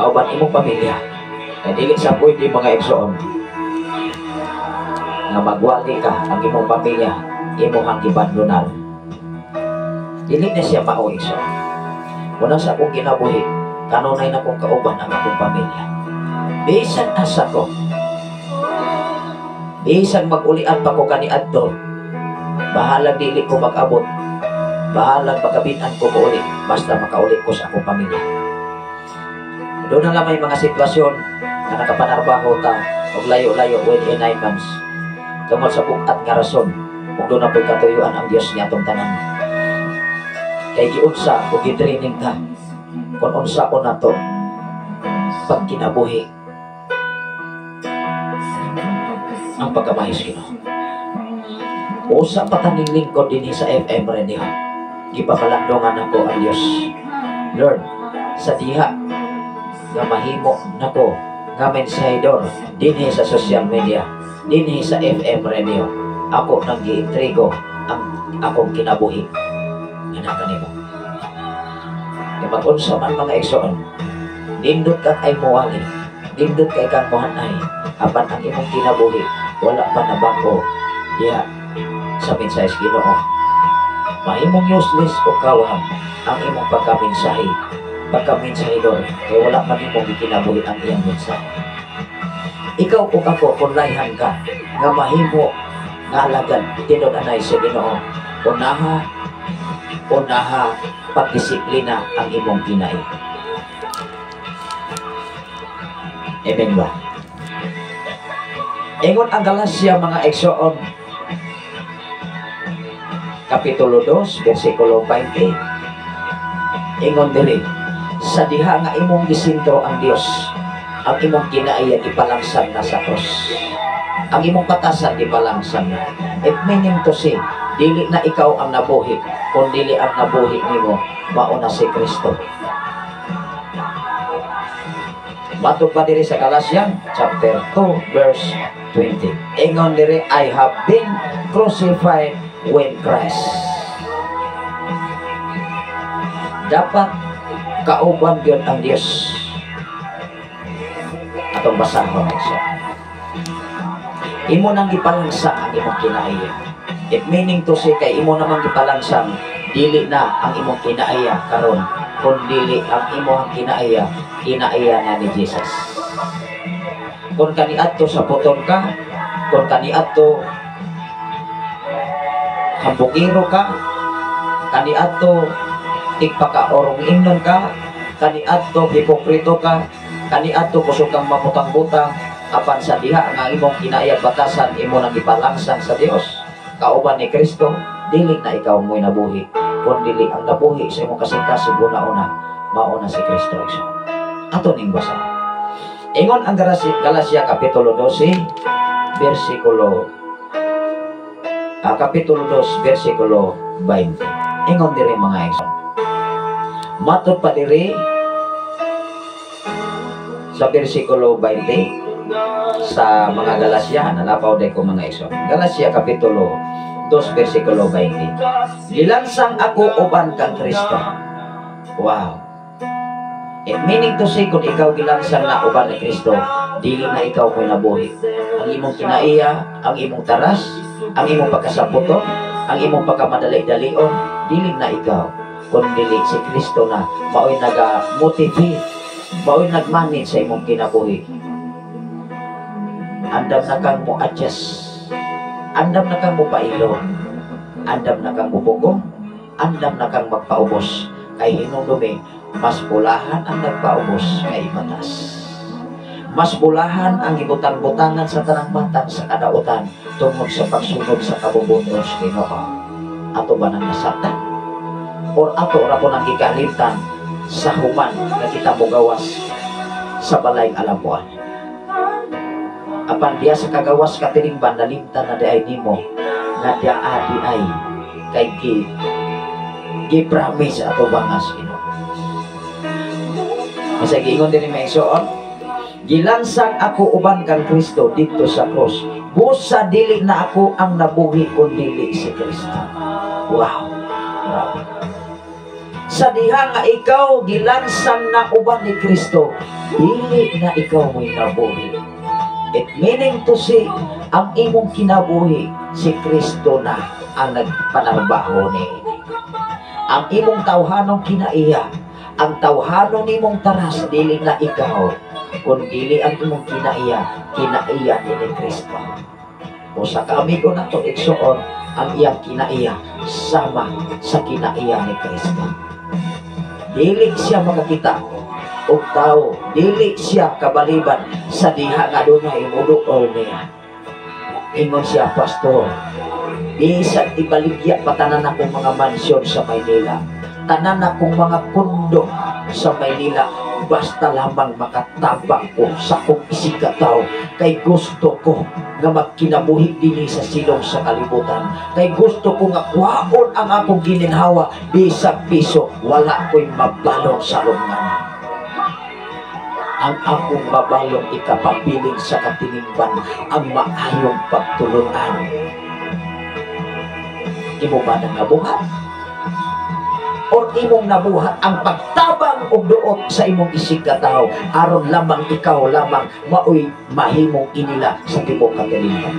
Speaker 4: kauban imong pamilya. Kay dili sa pwede, mga igsoon, nga magwali ka, ang imong pamilya imong gibandonar. Dili na siya mao, igsoon. Una sa akong kinabuhi, kanunay na kong kauban ang akong pamilya. Bisan asa ko, bisan mag-ulian pa ko kaniadto, bahalag dili ko mag-abot, bahalag pagkabitan ko uli, basta makauli ko sa akong pamilya. Doon na lang may mga sitwasyon na nakapanarbaho ta og layo-layo within 9 months. Tungod sa bukat nga rason, ug doon na po'y katuyuan ang Diyos niya atong tanan. Kay giunsa o gitraining ta kung unsa o nato pagkinabuhi ang pagkamayo sa Ginoo. Usa pa taning lingkod dinhi sa FM Radio. Gipakalandongan ako ang Diyos. Lord, sa diha nga mahimo nako nga mensahedor dinhi sa social media, dinhi sa FM Radio, ako nang giintrigo ang akong kinabuhi nga naka nimo. Kaya mag-unsa man, mga igsoon, nindot kang ay muwali, nindot kay kang muhanay, apan ang imong kinabuhi wala pa nabako diha sa mensahe sa Ginoo, mahimong useless o kawang ang imong pagkaminsahe, pagkaminsahedor, kay wala man imong gikinabuhi ang iyang mensahe. Ikaw ug ako, kung layhan ka nga mahimo nga alagad tinud anay sa Ginoo, unaha, unaha pagdisiplina ang imong kinai. Amen ba? Ingon ang Galacia, mga igsoon, Kapitulo 2, versikulo 20. Ingon diri, sa diha nga imong gisintro ang Dios, ang imong kinaiya gipalangsan na sa krus. Ang imong batasan gipalangsan na. It meaning to say, dili na ikaw ang nabuhi, kung dili ang nabuhi nimo, mao na si Kristo. Matod pa diri sa Galatians chapter 2 verse 20. Ingon diri, "I have been crucified with Christ." Dapat kauban gyud ang Dios. Atong basahon siya. Imo nang gipalangsang ang imong kinaiya. It meaning to say kay imo namang gipalangsang, dili na ang imong kinaiya karon, kun dili ang imong kinaiya, kinaiya na ni Jesus. Kung kaniadto sa puton ka, kung kaniadto hambukiro ka, kaniadto tigpakaorong ingnon ka, kaniadto hipokrito ka, kaniadto kusog kang mamutang-butang, apan sa diha nga imong kinaiya batasan imo nang gipalangsang sa Dios kauban ni Kristo, dili na ikaw mo'y nabuhi, kun dili ang nabuhi sa imong kasing-kasing una-una mao na si Kristo Jesus. Ato ning basa. Ingon ang Galacia kapitulo 12 bersikulo kapitulo 2 bersikulo 20. Ingon diri, mga igsoon. Matod pa diri sa bersikulo 20 sa mga Galacia, nalapaw day ko, mga igsoon. Galacia kapitulo 2 bersikulo 20. Gilansang ako uban kang Kristo. Wow. It meaning to say, kung ikaw gilansang na uban ni Kristo, dili na ikaw mo'y nabuhi. Ang imong kinaiya, ang imong taras, ang imong pagkasaputon, ang imong pagkamadali-dalion, dili na ikaw. Kung dili si Kristo na mao'y naga-motivate, mao'y nag-manage sa imong kinabuhi. Andam na kang mo adjust. Andam na kang mo pailo. Andam na kang mupugong. Andam na kang magpaubos. Kay hinumdumi, mas bulahan ang nagpaubos kay batas. Mas bulahan ang gibutang-butangan sa tanang matang sa kadautan tungod sa pagsunod sa kabubuton sa Ginoo. Ato ba nang nasabtan? Or ato ra po nang gikalimtan sa human nga kita mogawas sa balay alambuan? Apan diya sa kagawas katilingban, nalimtan na diay nimo nga diaa di ay kay gi-promise ato bangas Ginoo. Masay giingon din may igsoon, gilansang ako uban kang Kristo didto sa cross. Busa dili na ako ang nabuhi kun dili si Kristo. Wow. Grabe. Sa diha nga ikaw gilansang na uban ni Kristo, dili na ikaw mo'y nabuhi. It meaning to say, ang imong kinabuhi, si Kristo na ang nagpanarbaho ni. Ang imong tawhanong kinaiya, ang tawhanon nimong taras, dili na ikaw, kun dili ang imong kinaiya, kinaiya ni Kristo. O sa kaamigo na to, igsoon, ang iyang kinaiya sama sa kinaiya ni Kristo. Dili siya makakita og tao, dili siya kabaliban sa diha nga dunay muduol niya. Ingon siya, "Pastor, bisan ibaligya pa tanan akong mga mansyon sa Maynila, tanan akong mga kondo sa Maynila, basta lamang makatabang ko sa akong isigkatawo, kay gusto ko nga magkinabuhi dinhi sa silong sa kalibutan, kay gusto ko nga kuhaon ang akong gininhawa, bisag piso wala ko'y mabalong sa lungan. Ang akong mabalong ikapabiling sa katilingban ang maayong pagtulunan." Imo ba nang nabuhat? Or imong nabuhat ang pagtabang og duot sa imong isigkatawo aron lamang ikaw lamang maoy mahimong inila sa tibuok katilingban?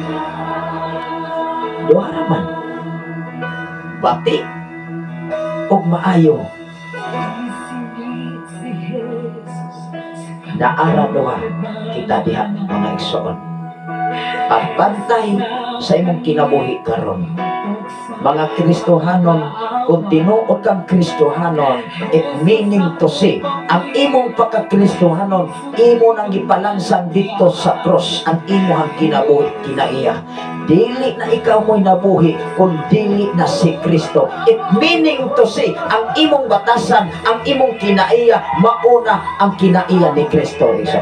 Speaker 4: Duha raman. Bati og maayo. Naara duha kita diha, mga igsoon. Pagbantay sa imong kinabuhi karon. Mga Kristohanon, kung tinuod kang Kristohanon, it meaning to say, ang imong pagka-Kristohanon, imo nang gipalangsang didto sa cross, ang imong kinabuhi, kinaiya. Dili na ikaw mo'y nabuhi, kung dili na si Kristo. It meaning to say, ang imong batasan, ang imong kinaiya, mauna ang kinaiya ni Kristo. Iso.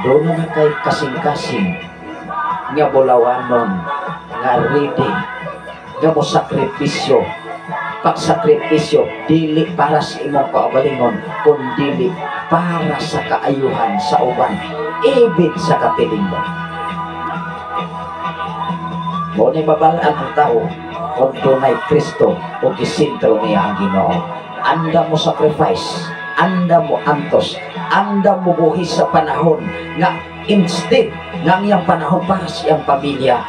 Speaker 4: Doon na kay kasing-kasing nga bulawanon, nga ready, nga mo sakripisyo. Pagsakripisyo dili para sa imong kaugalingon, kundili para sa kaayuhan sa uban, ibig sa katilingban. Mao ni babalaan ang tao kung dunay Kristo o gisentro niya ang Ginoo. Andam mo sacrifice, andam mo antos, andam mo buhis sa panahon nga instead nga ang iyang panahon para sa iyang pamilya.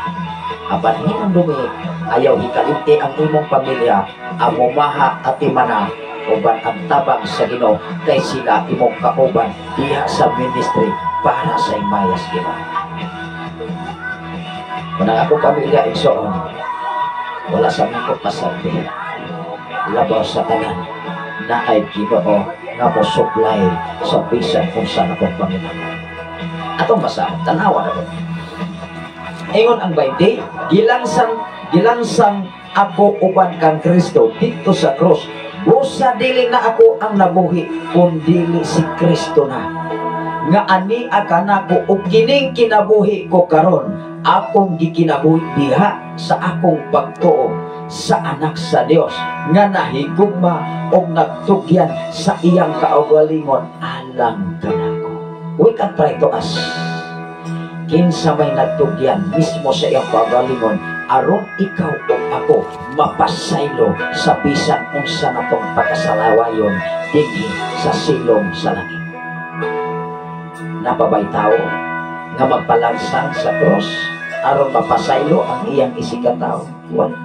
Speaker 4: Apan hinumdumi, ayaw hikalimti ang imong pamilya, ang umaha at imana, uban ang tabang sa Ginoo kay sila imong kauban diha sa ministry para sa himayas Ginoo. Kung ang akong pamilya, igsoon, wala sa mga pasabi, labaw sa tanan, na ay Ginoo nga mo supply sa bisan kung saan akong pangailangan. Atong basahon, tanawa na ko. Ingon ang 20, gilangsang gilangsang ako uban kang Kristo dito sa cross. Busa dili na ako ang nabuhi, kundili si Kristo na. Nga ani kanako ug kining kinabuhi ko karon, akong gikinabuhi diha sa akong pagtuo sa Anak sa Dios nga nahigugma og nagtugyan sa iyang kaugalingon alang kanako. We can try to ask kinsa may nagtugyan mismo sa iyang kaugalingon aron ikaw ug ako mapasaylo sa bisan unsa natong pagkasalawayon dinhi sa silong sa langit. Naa pa bay tao nga magpalansang sa cross aron mapasaylo ang iyang isigkatawo? Wala.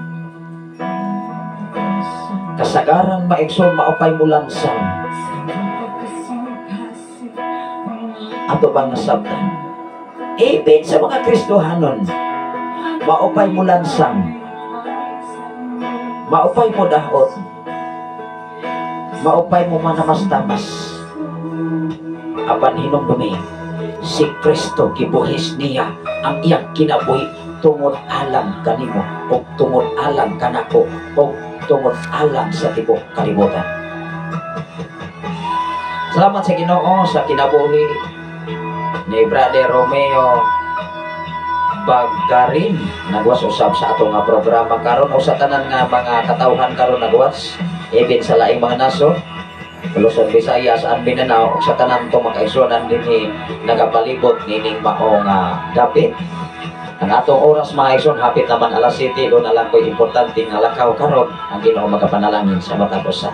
Speaker 4: Kasagaran, maigsoon, mao pay mulansang. Ato bang nasabtan? Ibig sa mga Kristohanon, mao pay mulansang, mao pay mo dahot, mao pay mo manamas-tamas. Apan hinumdumi, si Kristo gibuhis niya ang iyang kinabuhi tungod alang kanimo o tungod alang kanako o tungod alang sa tibok kalibutan. Salamat sa Ginoo sa kinabuhi ni Brother Romeo Bagarin, nagwas usab sa ato nga programa karon, o sa tanan nga mga katawhan karon nagwas even sa laing mga nasod, Luzon, Visayas and Mindanao, ug sa tanan tong mga kaigsuonan dinhi nagapalibot nining mao nga dapit. Ang atong oras, mga igsoon, hapit naman alas 7. Duna lang ko'y importante nga lakaw karon. Ang Ginoo magapanalangin sa matag usa.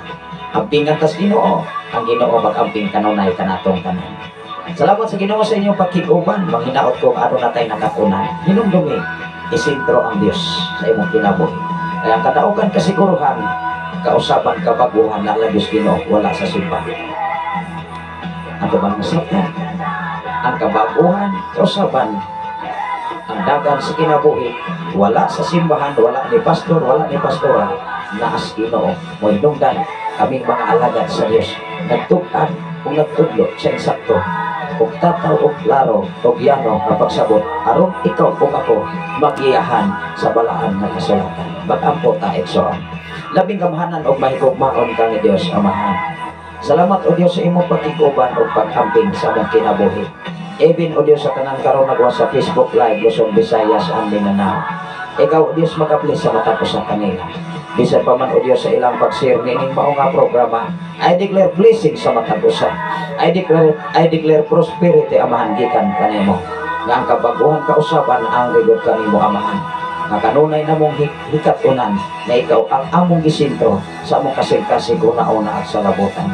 Speaker 4: Ampingan tas Ginoo, ang Ginoo magamping kanunay kanatong tanan. Salamat sa Ginoo sa inyong pakig-uban. Manghinaot ko aduna natay nakatunan. Hinumdumi, isentro ang Dios sa imong kinabuhi. Kaya ang kadaugan kasiguruhan, kausaban kabaguhan na lang Diyos Ginoo, wala sa simbahan. Ato bang nasabtan? Ang kabaguhan, kausaban, ang dagan sa kinabuhi, wala sa simbahan, wala ni pastor, wala ni pastora, naas Ginoo. Mohinungdan kaming mga alagad sa Dios, nagtug-an ug nagtudlo sa insakto ug tataw ug klaro ug yano nga pagsabot aron ikaw ug ako magiyahan sa balaan nga kasulatan. Mag-ampo ta, igsoon. Labing gamhanan og mahigugmaon kang Dios Amahan. Salamat, O Dios, sa imong pagkiguban ug pag-amping sa among kinabuhi. Even, O Dios, sa tanan karon nagwa sa Facebook Live, Luzon, Visayas and Mindanao. Ikaw, O Dios, makabless sa matag usa kanila. Bisan pa man, O Dios, sa ilang pag-share nining mao nga programa, I declare blessing sa matag usa. I declare prosperity, Amahan, gikan kanimo. Nga ang kabaguhan kausaban ang rigod kanimo, Amahan. Nga kanunay namong hikatunan na ikaw ang among gisentro sa among kasing-kasing, una-una at sa labutan.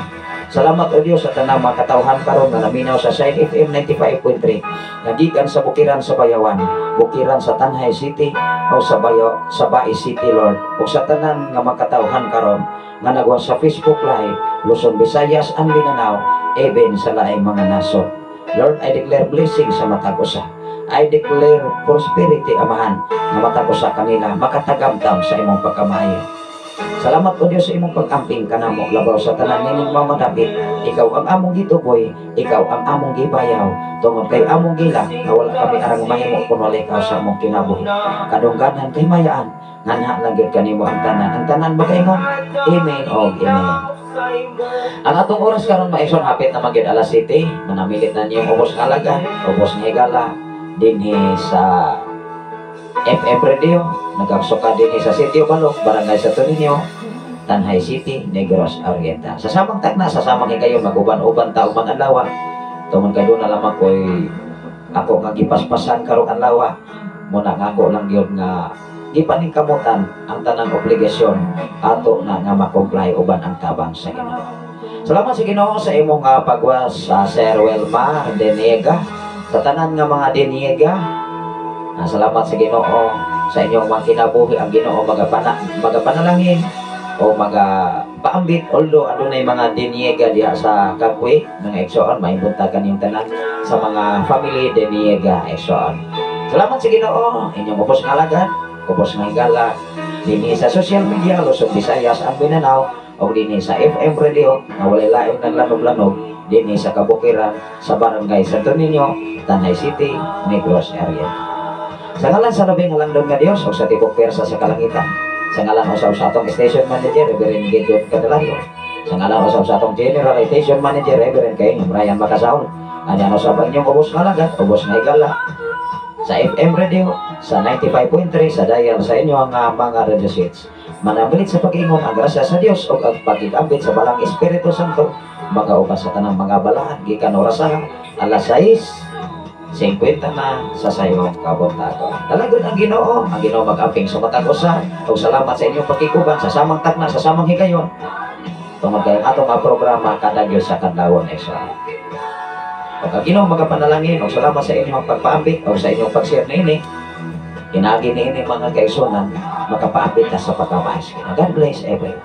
Speaker 4: Salamat, O Dios, sa tanang mga katawhan karon nga naminaw sa Shine FM 95.3 nga gikan sa bukiran sa Bayawan, bukiran sa Tanjay City o sa Bayo sa Bais City, Lord. Ug sa tanan nga mga katawhan karon nga nagwa sa Facebook Live, Luzon, Visayas and Mindanao, even sa laing mga nasod. Lord, I declare blessing sa matag usa. I declare prosperity, Amahan, nga matag usa kanila makatagamtam sa imong pagkamaayo. Salamat, O Diyos, sa imong pag-amping kanamo labaw sa tanan nining mamadapit. Ikaw ang among gituboy, ikaw ang among gibayaw. Tungod kay among gila, nga wala kami arang mahimo kung wala ikaw sa among kinabuhi. Kadungganan kay mayaan, nganha lang gyud kanimo ang tanan. Ang tanan makaingon, Amen og Amen. Ang atong oras karon, maigsoon, hapit na magyud alas 7, manamilit na niyong ubos nga alagad, ubos nga higala dinhi sa FM radio, nagasuka dinhi sa Sitio Balok, Barangay Santo Niño. Tanjay City, Negros Oriental. Sa samang tagna, sa samang higayon, mag-uban-uban ta ubang adlaw. Tungod kay duna lamang ko'y ako nga gipaspasan karong adlaw. Muna nga ako lang yun nga gipaningkamutan ang tanang obligasyon ato na nga ma-comply uban ang tabang sa Ginoo. Salamat sa Ginoo sa imong pagwas sa Sir Wilmar Deniega, sa tanan nga mga Deniega. Salamat sa Ginoo sa inyong mga kinabuhi. Ang Ginoo magapanalangin o magapaambit, although adunay mga Deniega diha sa Kagwe, mga igsoon, maayong buntagan yung tanan sa mga family Deniega, igsoon. Salamat sa Ginoo, inyong ubos nga alagad, ubos nga higala dinhi sa social media, Luzon, Visayas and Mindanao, o dinhi sa FM radio nga walay laing naglanog-lanog dinhi sa kabukiran sa Barangay Santo Niño, Tanjay City, Negros Oriental. Sa ngalan sa labing halangdon nga Dios o sa tibok pwersa sa kalangitan, sa ngalan usab sa atong station manager, Reverend Gideon Candelario, sa ngalan usab sa atong general station manager, Reverend kay Brian Macasaul, anya usab ang inyong ubos nga alagad, ubos nga higala sa FM radio, sa 95.3 sa dial sa inyo ang mga radio sets. Manabilit sa pag-ingon ang grasya sa Dios ug ang pagigambit sa Balaang Espiritu Santo magauban sa tanang mga balaan gikan oras alas 6:50 na sa sayong kabuntagon. Dalagon ang Ginoo, ang Ginoo mag-amping sa matag usa ug salamat sa inyong pakiguban sa samang takna, sa samang higayon. Tungod kay ang atong nga programa kadagyo sa kadlawon, Israel. Ug ang Ginoo magapanalangin ug salamat sa inyong pagpaambit ug sa inyong pag-share niini. Pinaagi niini, mga kaigsuonan, makapaambit ta sa pagkamahal sa Ginoo. God bless everyone.